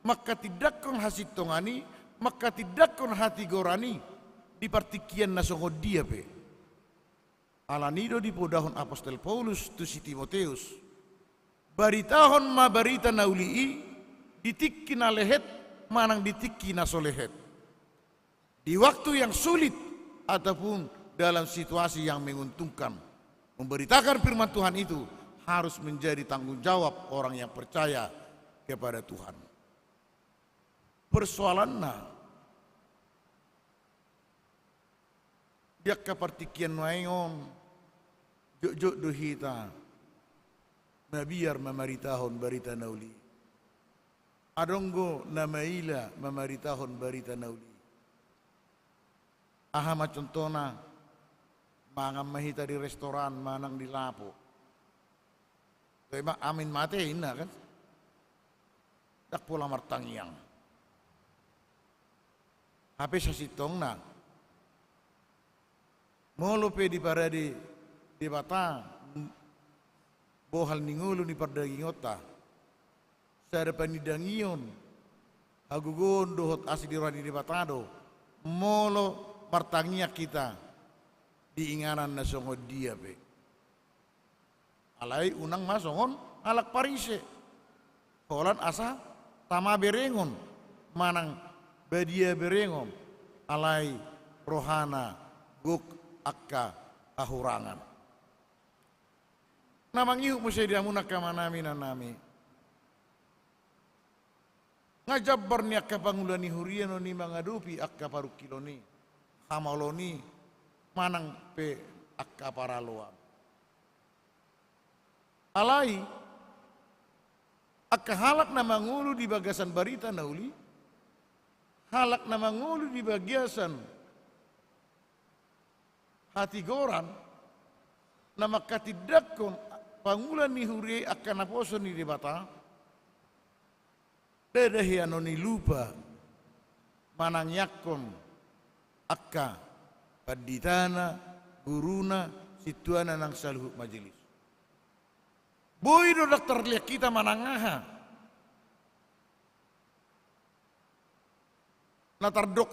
mangkatindangkon hasintongan i, mangkatindangkon hatigoran i di partingkian na songon dia pe. Alani i do dipodahon apostel Paulus tu si Timoteus, baritahon ma barita na uli i di tingki na lehet manang di tingki na so lehet, di waktu yang sulit ataupun dalam situasi yang menguntungkan. Memberitakan firman Tuhan itu harus menjadi tanggung jawab orang yang percaya kepada Tuhan. Persoalanna, di angka partingkian nuaeng on, jotjot do hita mabiar mamaritahon barita na uli. Adong do na maila mamaritahon barita na uli. Aha ma contohna? Mangan ma hita di restoran manang di lapo. Ima amin mate inna kan. Ndang pola martangiang. Hape sasintongna, molo pe diparade Debata bohal ni ngolu ni pardagingonta, sada panindangion hagogoon dohot asi ni roha ni Debata do molo martangiang hita di inganan na songon dia pe. Alai unang ma songon halak Parise, holan asa tama berengon manang badia berengon, alai rohana gok angka hahurangan. Na mangihut muse di hamu angka amanami, inanami, nga jambar ni angka pangula ni huria on i mangadopi angka parungkilon i, hamaolon i, manang pe angka paraloan. Alai angka halak na mangolu di bagasan barita na uli, halak na mangolu di bagasan hatigoran, na manghatindanghon pangula ni huria i angka naposo ni Debata, ndada hian on i lupa manangianghon angka panditana, guruna, sintuana nang saluhut majelis. Boi do ndang tarlihat hita manang aha na tardok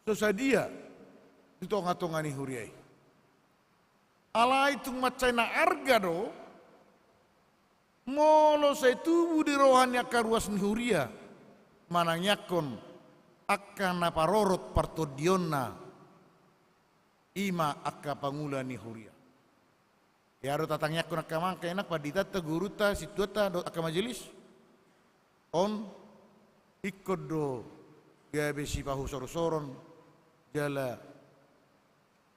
so sadia di tongatonga ni huria i. Alai tung mansai na arga do molo sai tubu di roha ni angka ruas ni huria manangianghon angka na parorot partondionna, i ma angka pangula ni huria. Ia do tatangianghon angka amang, angka inang, panditanta, gurunta, sintuanta dohot angka majelis on, ingkon do gabe sipahusorhusoron jala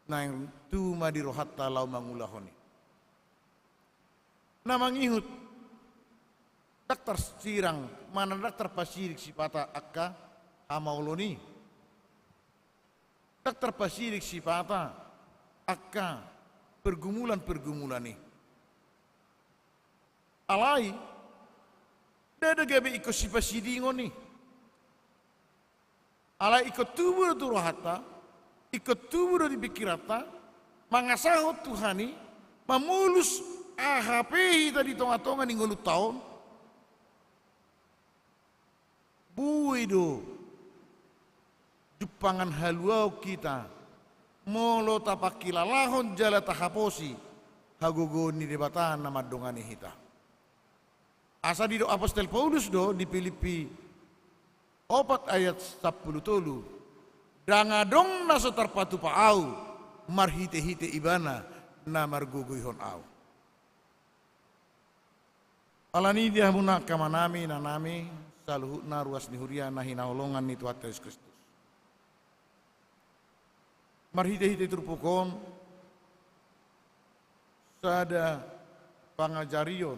naeng tubu ma di rohanta laho mangulahon i. Na mangihut, ndang tarsirang manang ndang tarpasirik sipata angka hamaolon i. Ndang tarpasirik sipata angka pergumulan-pergumulan i. Alai ndada gabe ingkon sipasidingon i. Alai ingkon tubu do tu rohanta, ingkon tubu do di pingkiranta, mangasahon Tuhan i, mamolus aha pe hita di tongatonga ni ngolunta on. Boi do jumpangan haluaon hita molo tapangkilalahon jala tahaposi hagogoon ni Debata na mandongani hita. Asa didok apostel Paulus do di Pilippi opat ayat sampulu tolu, ndang adong na so tarpatupa ahu marhitehite Ibana na margogoihon ahu. Alani i di hamuna angka amanami, inanami, saluhutna ruas ni huria na hinaholongan ni Tuhanta Jesus Kristus, marhitehite turpuk on sada pangajarion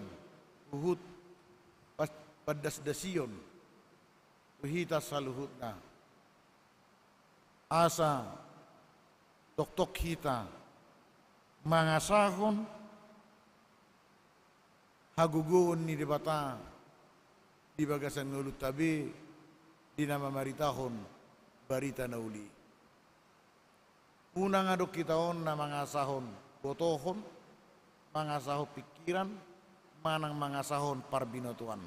huhut pas-, pandasdasion tu hita saluhutna. Asa tongtong hita mangasahon hagogoon ni Debata di bagasan ngolunta be di na mamaritahon barita na uli. Unang adong hita on na mangasahon botohon, mangasahon pingkiran, manang mangasahon parbinotoan.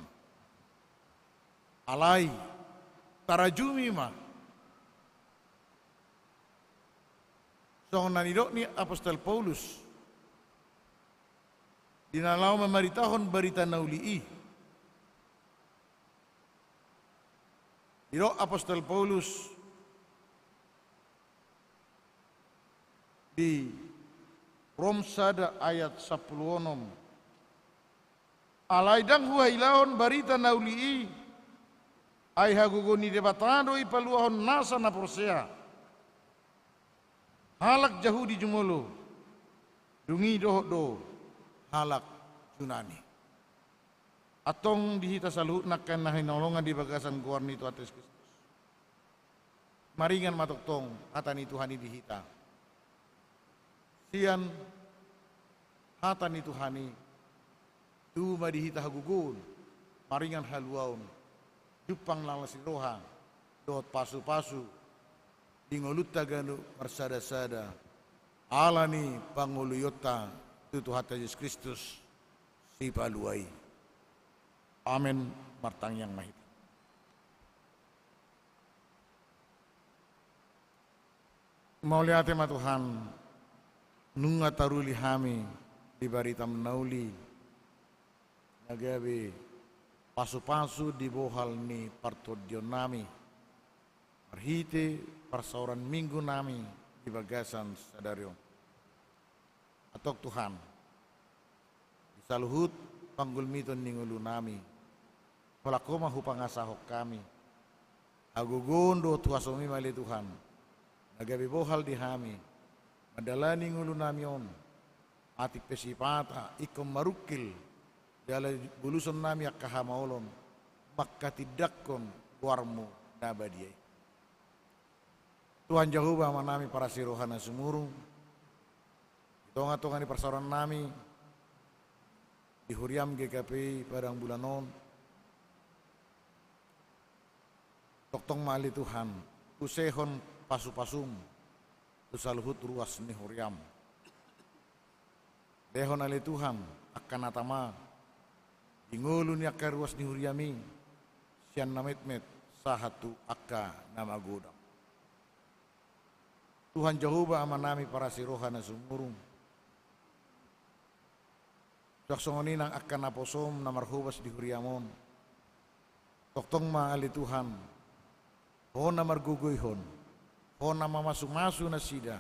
Alai tarajumi ma songon na nidok ni apostel Paulus di na laho mamaritahon barita na uli i. Didok apostel Paulus di Rom sada ayat sampulu onom, alai ndang huhailahon barita na uli i, ai hagogoon ni Debata do i paluahon nasa na porsea, halak Jahudi jumolo, dung i dohot do halak Junani. Antong di hita saluhutna angka na hinaholongan di bagasan goar ni Tuhanta Jesus Kristus, maringan ma tongtong hata ni Tuhan i di hita. Sian hata ni Tuhan i tubu ma di hita hagogoon, maringan haluaon, jumpang na las ni roha dohot pasupasu di ngolunta ganup marsadasada, ala ni pangoluionta tu Tuhanta Jesus Kristus Sipalua i. Amen. Martangiang ma hita. Mauliate ma Tuhan, nunga taruli hami di baritam na uli na gabe pasu-pasu di bohal ni partondionnami, marhite parsaoran minggunami di bagasan sadari on. Antong Tuhan, di saluhut panggulmiton ni ngolunami, holan Ho ma hupangasahon hami. Hagogoon dohot huasomi ma ale Tuhan, na gabe bohal di hami mandalani ngolunami on, atik pe sipata ingkon marungkil jala bolusonnami angka hamaolon, mangkatindangkon goarMu na badia i. Tuhan Jahowa Amanami parasi roha na sumurung, di tonga-tonga ni parsaorannami di huriaM G K P I Padang Bulan on, tongtong ma ale Tuhan, husehon pasu-pasuM tu saluhut ruas ni huriaM. Lehon ale Tuhan angka na tama di ngolu ni angka ruas ni huriaMi, sian na metmet sahat tu angka na magodang. Tuhan Jahowa Amanami parasi roha na sumurung, suang songon i nang angka naposoM na marhobas di huriaM on. Tongtong ma ale Tuhan, Ho na margogoihon, Ho na mamasu-masu nasida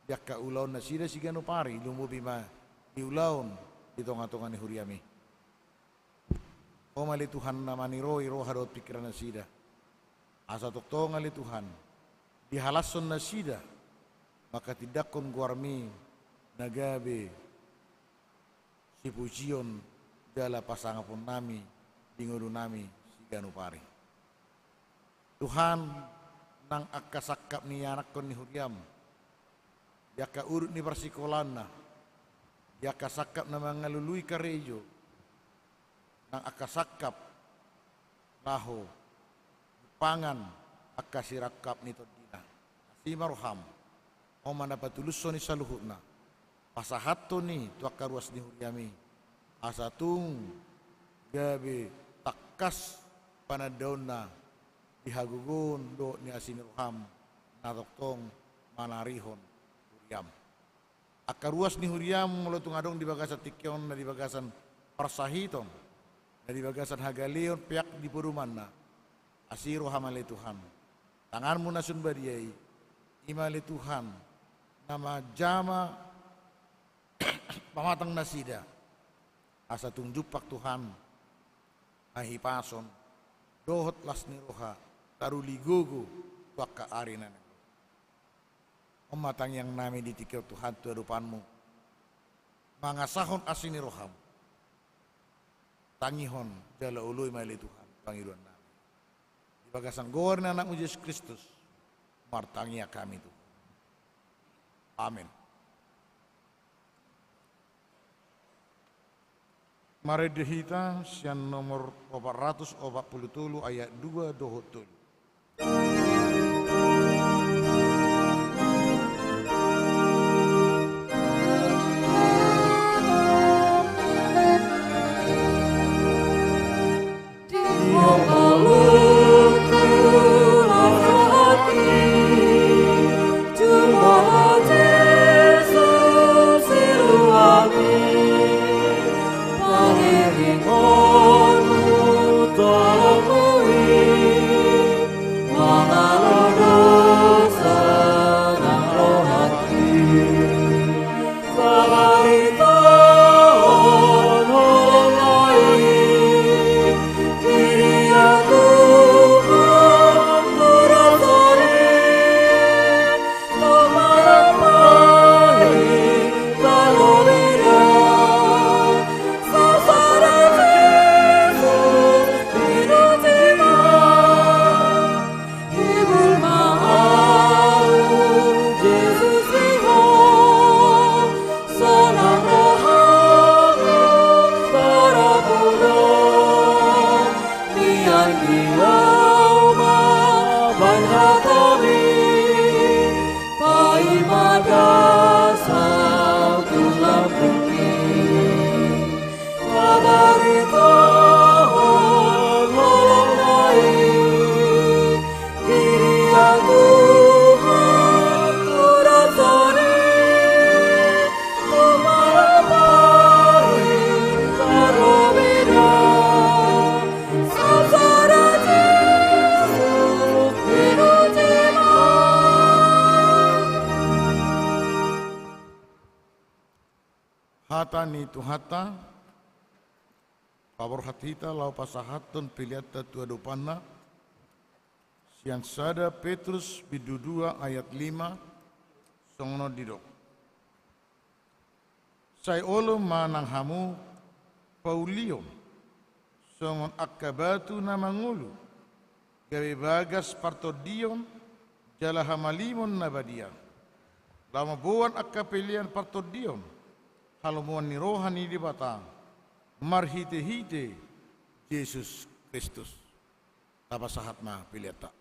di angka ulaon nasida siganup ari, lumobi ma di ulaon di tonga-tonga ni huriaMi. Ho ma ale Tuhan na maniroi roha dohot pingkiran nasida, asa tongtong ale Tuhan dihalashon nasida mangkatindangkon goarMi na gabe sipujion jala pasangaponnami di ngolunami siganup ari. Tuhan, nang angka sangkap ni anakkon ni huriaM, di angka uruk ni parsikolaanna, di angka sangkap na mangalului karejo, nang angka sangkap laho mangan angka sirangkap ni tondina. Asi ma rohaM, Ho ma na patulushon i saluhutna, pasahathon i tu angka ruas ni huriaMi, asa tung gabe tangkas panandaonna di hagogoon dohot ni asi ni rohaM na tongtong manarihon huriaM. Angka ruas ni huriaM molo tung adong di bagasan tingki on na di bagasan parsahiton, na di bagasan hagaleon, peak di podomanna, asi rohaM ale Tuhan. TanganMu na sun badia i, i ma ale Tuhan na manjama pamatang nasida, asa tung jumpang Tuhan hahipason dohot las ni roha, taruli gogo tu angka ari na naeng ro. On ma tangiangnami di tingki on Tuhan tu adopanMu, mangasahon asi ni rohaM. Tangihon jala oloi ma ale Tuhan pangidoannami. Di bagasan goar ni AnakMu Jesus Kristus martangiang hami Tuhan. Amen. Marende hita sian nomor opat ratus opat pulu tolu ayat dua dohot tolu. Hata ni Tuhanta, paborhat hita laho pasahathon peleanta tu adopanna, sian sada Petrus bindu dua ayat lima, songon on didok. Sai olo ma nang hamu paulion, songon angka batu na mangolu, gabe bagas partondion, jala hamalimon na badia. Laho mamboan angka pelean partondion, halomoan ni roha ni Debata, marhite-hite Jesus Kristus. Tapasahat ma peleanta.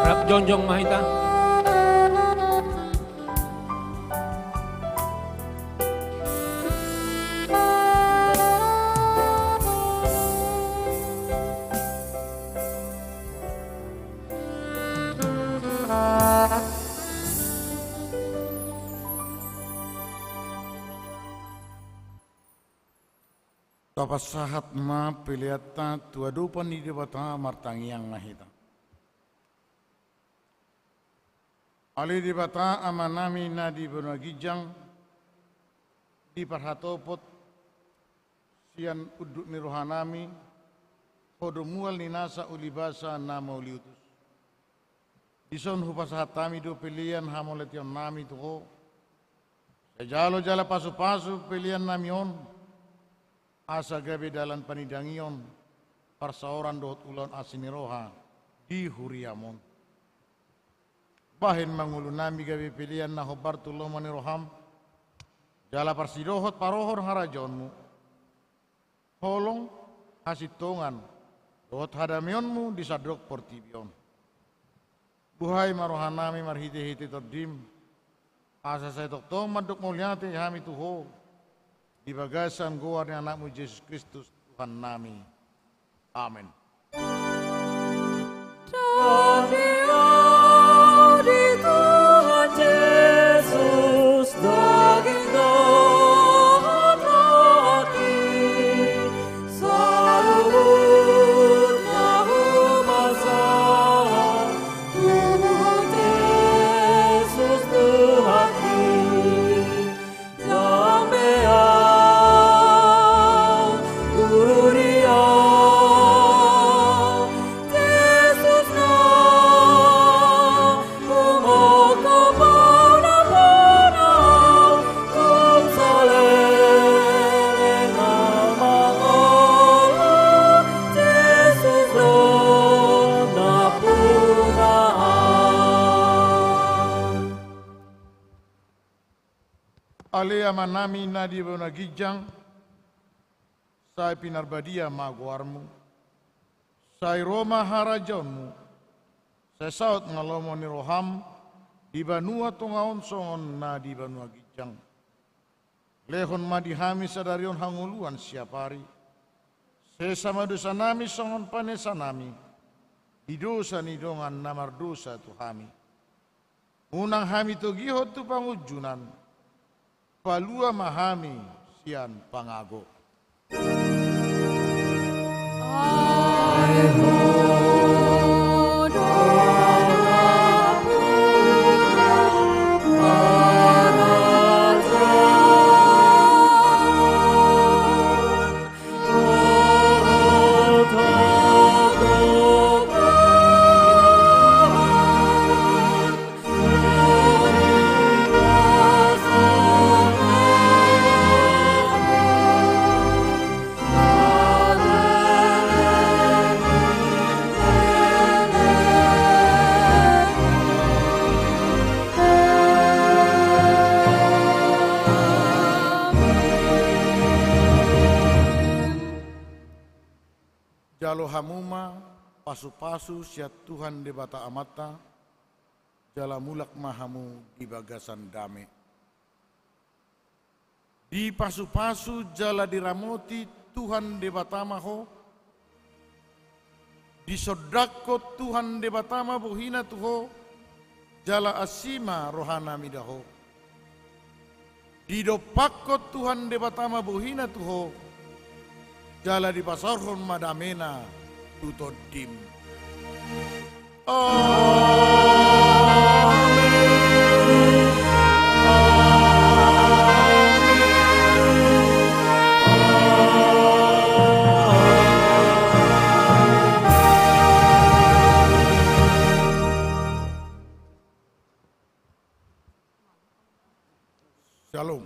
Rap jongjong ma hita. Tapasahat ma peleanta tu adopan ni Debata, martangiang ma hita. Ale Debata Amanami na di banua ginjang, diparhatopot sian unduk ni rohanami Ho do mual ni nasa uli basa na mauliutus. Dison hupasahat hami do pelean hamauliatehonnami tu Ho. Sai jalo jala pasupasu peleannami on, asa gabe dalan panidangion, parsaoran dohot ulaon asi ni roha di huriam on. Bahen ma ngolunami gabe pelean na hombar tu lomo ni roham, jala parsidohot parohon harajaonmu, holong, hasintongan dohot hadameonmu di sandok portibi on. Buhai ma rohanami marhitehite Tondim, asa sai tongtong mandok mauliate hami tu Ho di bagasan goar ni Anakmu Jesus Kristus Tuhannami. Amen. Dadi au di Tuhan Jesus, daging dohot rohangki, saluhutna hupasahat tu Tuhan Jesus Tuhan. Amanami na di banua ginjang, sai pinarbadia ma goarmu. Sai ro ma harajaonmu. Sai saut ma lomo ni roham di banua tonga on songon na di banua ginjang. Lehon ma di hami sadari on hangoluan siapari. Sesa ma dosanami songon panesanami di dosa ni dongan na mardosa tu hami. Unang hami togihon tu pangunjunan. Palua ma hami sian pangago. Jalo hamu ma pasu-pasu sian Tuhan Debata Amanta, jala mulak ma hamu di bagasan dame. Dipasu-pasu jala diramoti Tuhan Debata ma ho. Disondangkon Tuhan Debata ma bohina tu ho, jala asi ma rohana mida ho. Didompakkon Tuhan Debata ma bohina tu ho, jala dipasaorhon ma damena tu tondim. Amen. Shalom.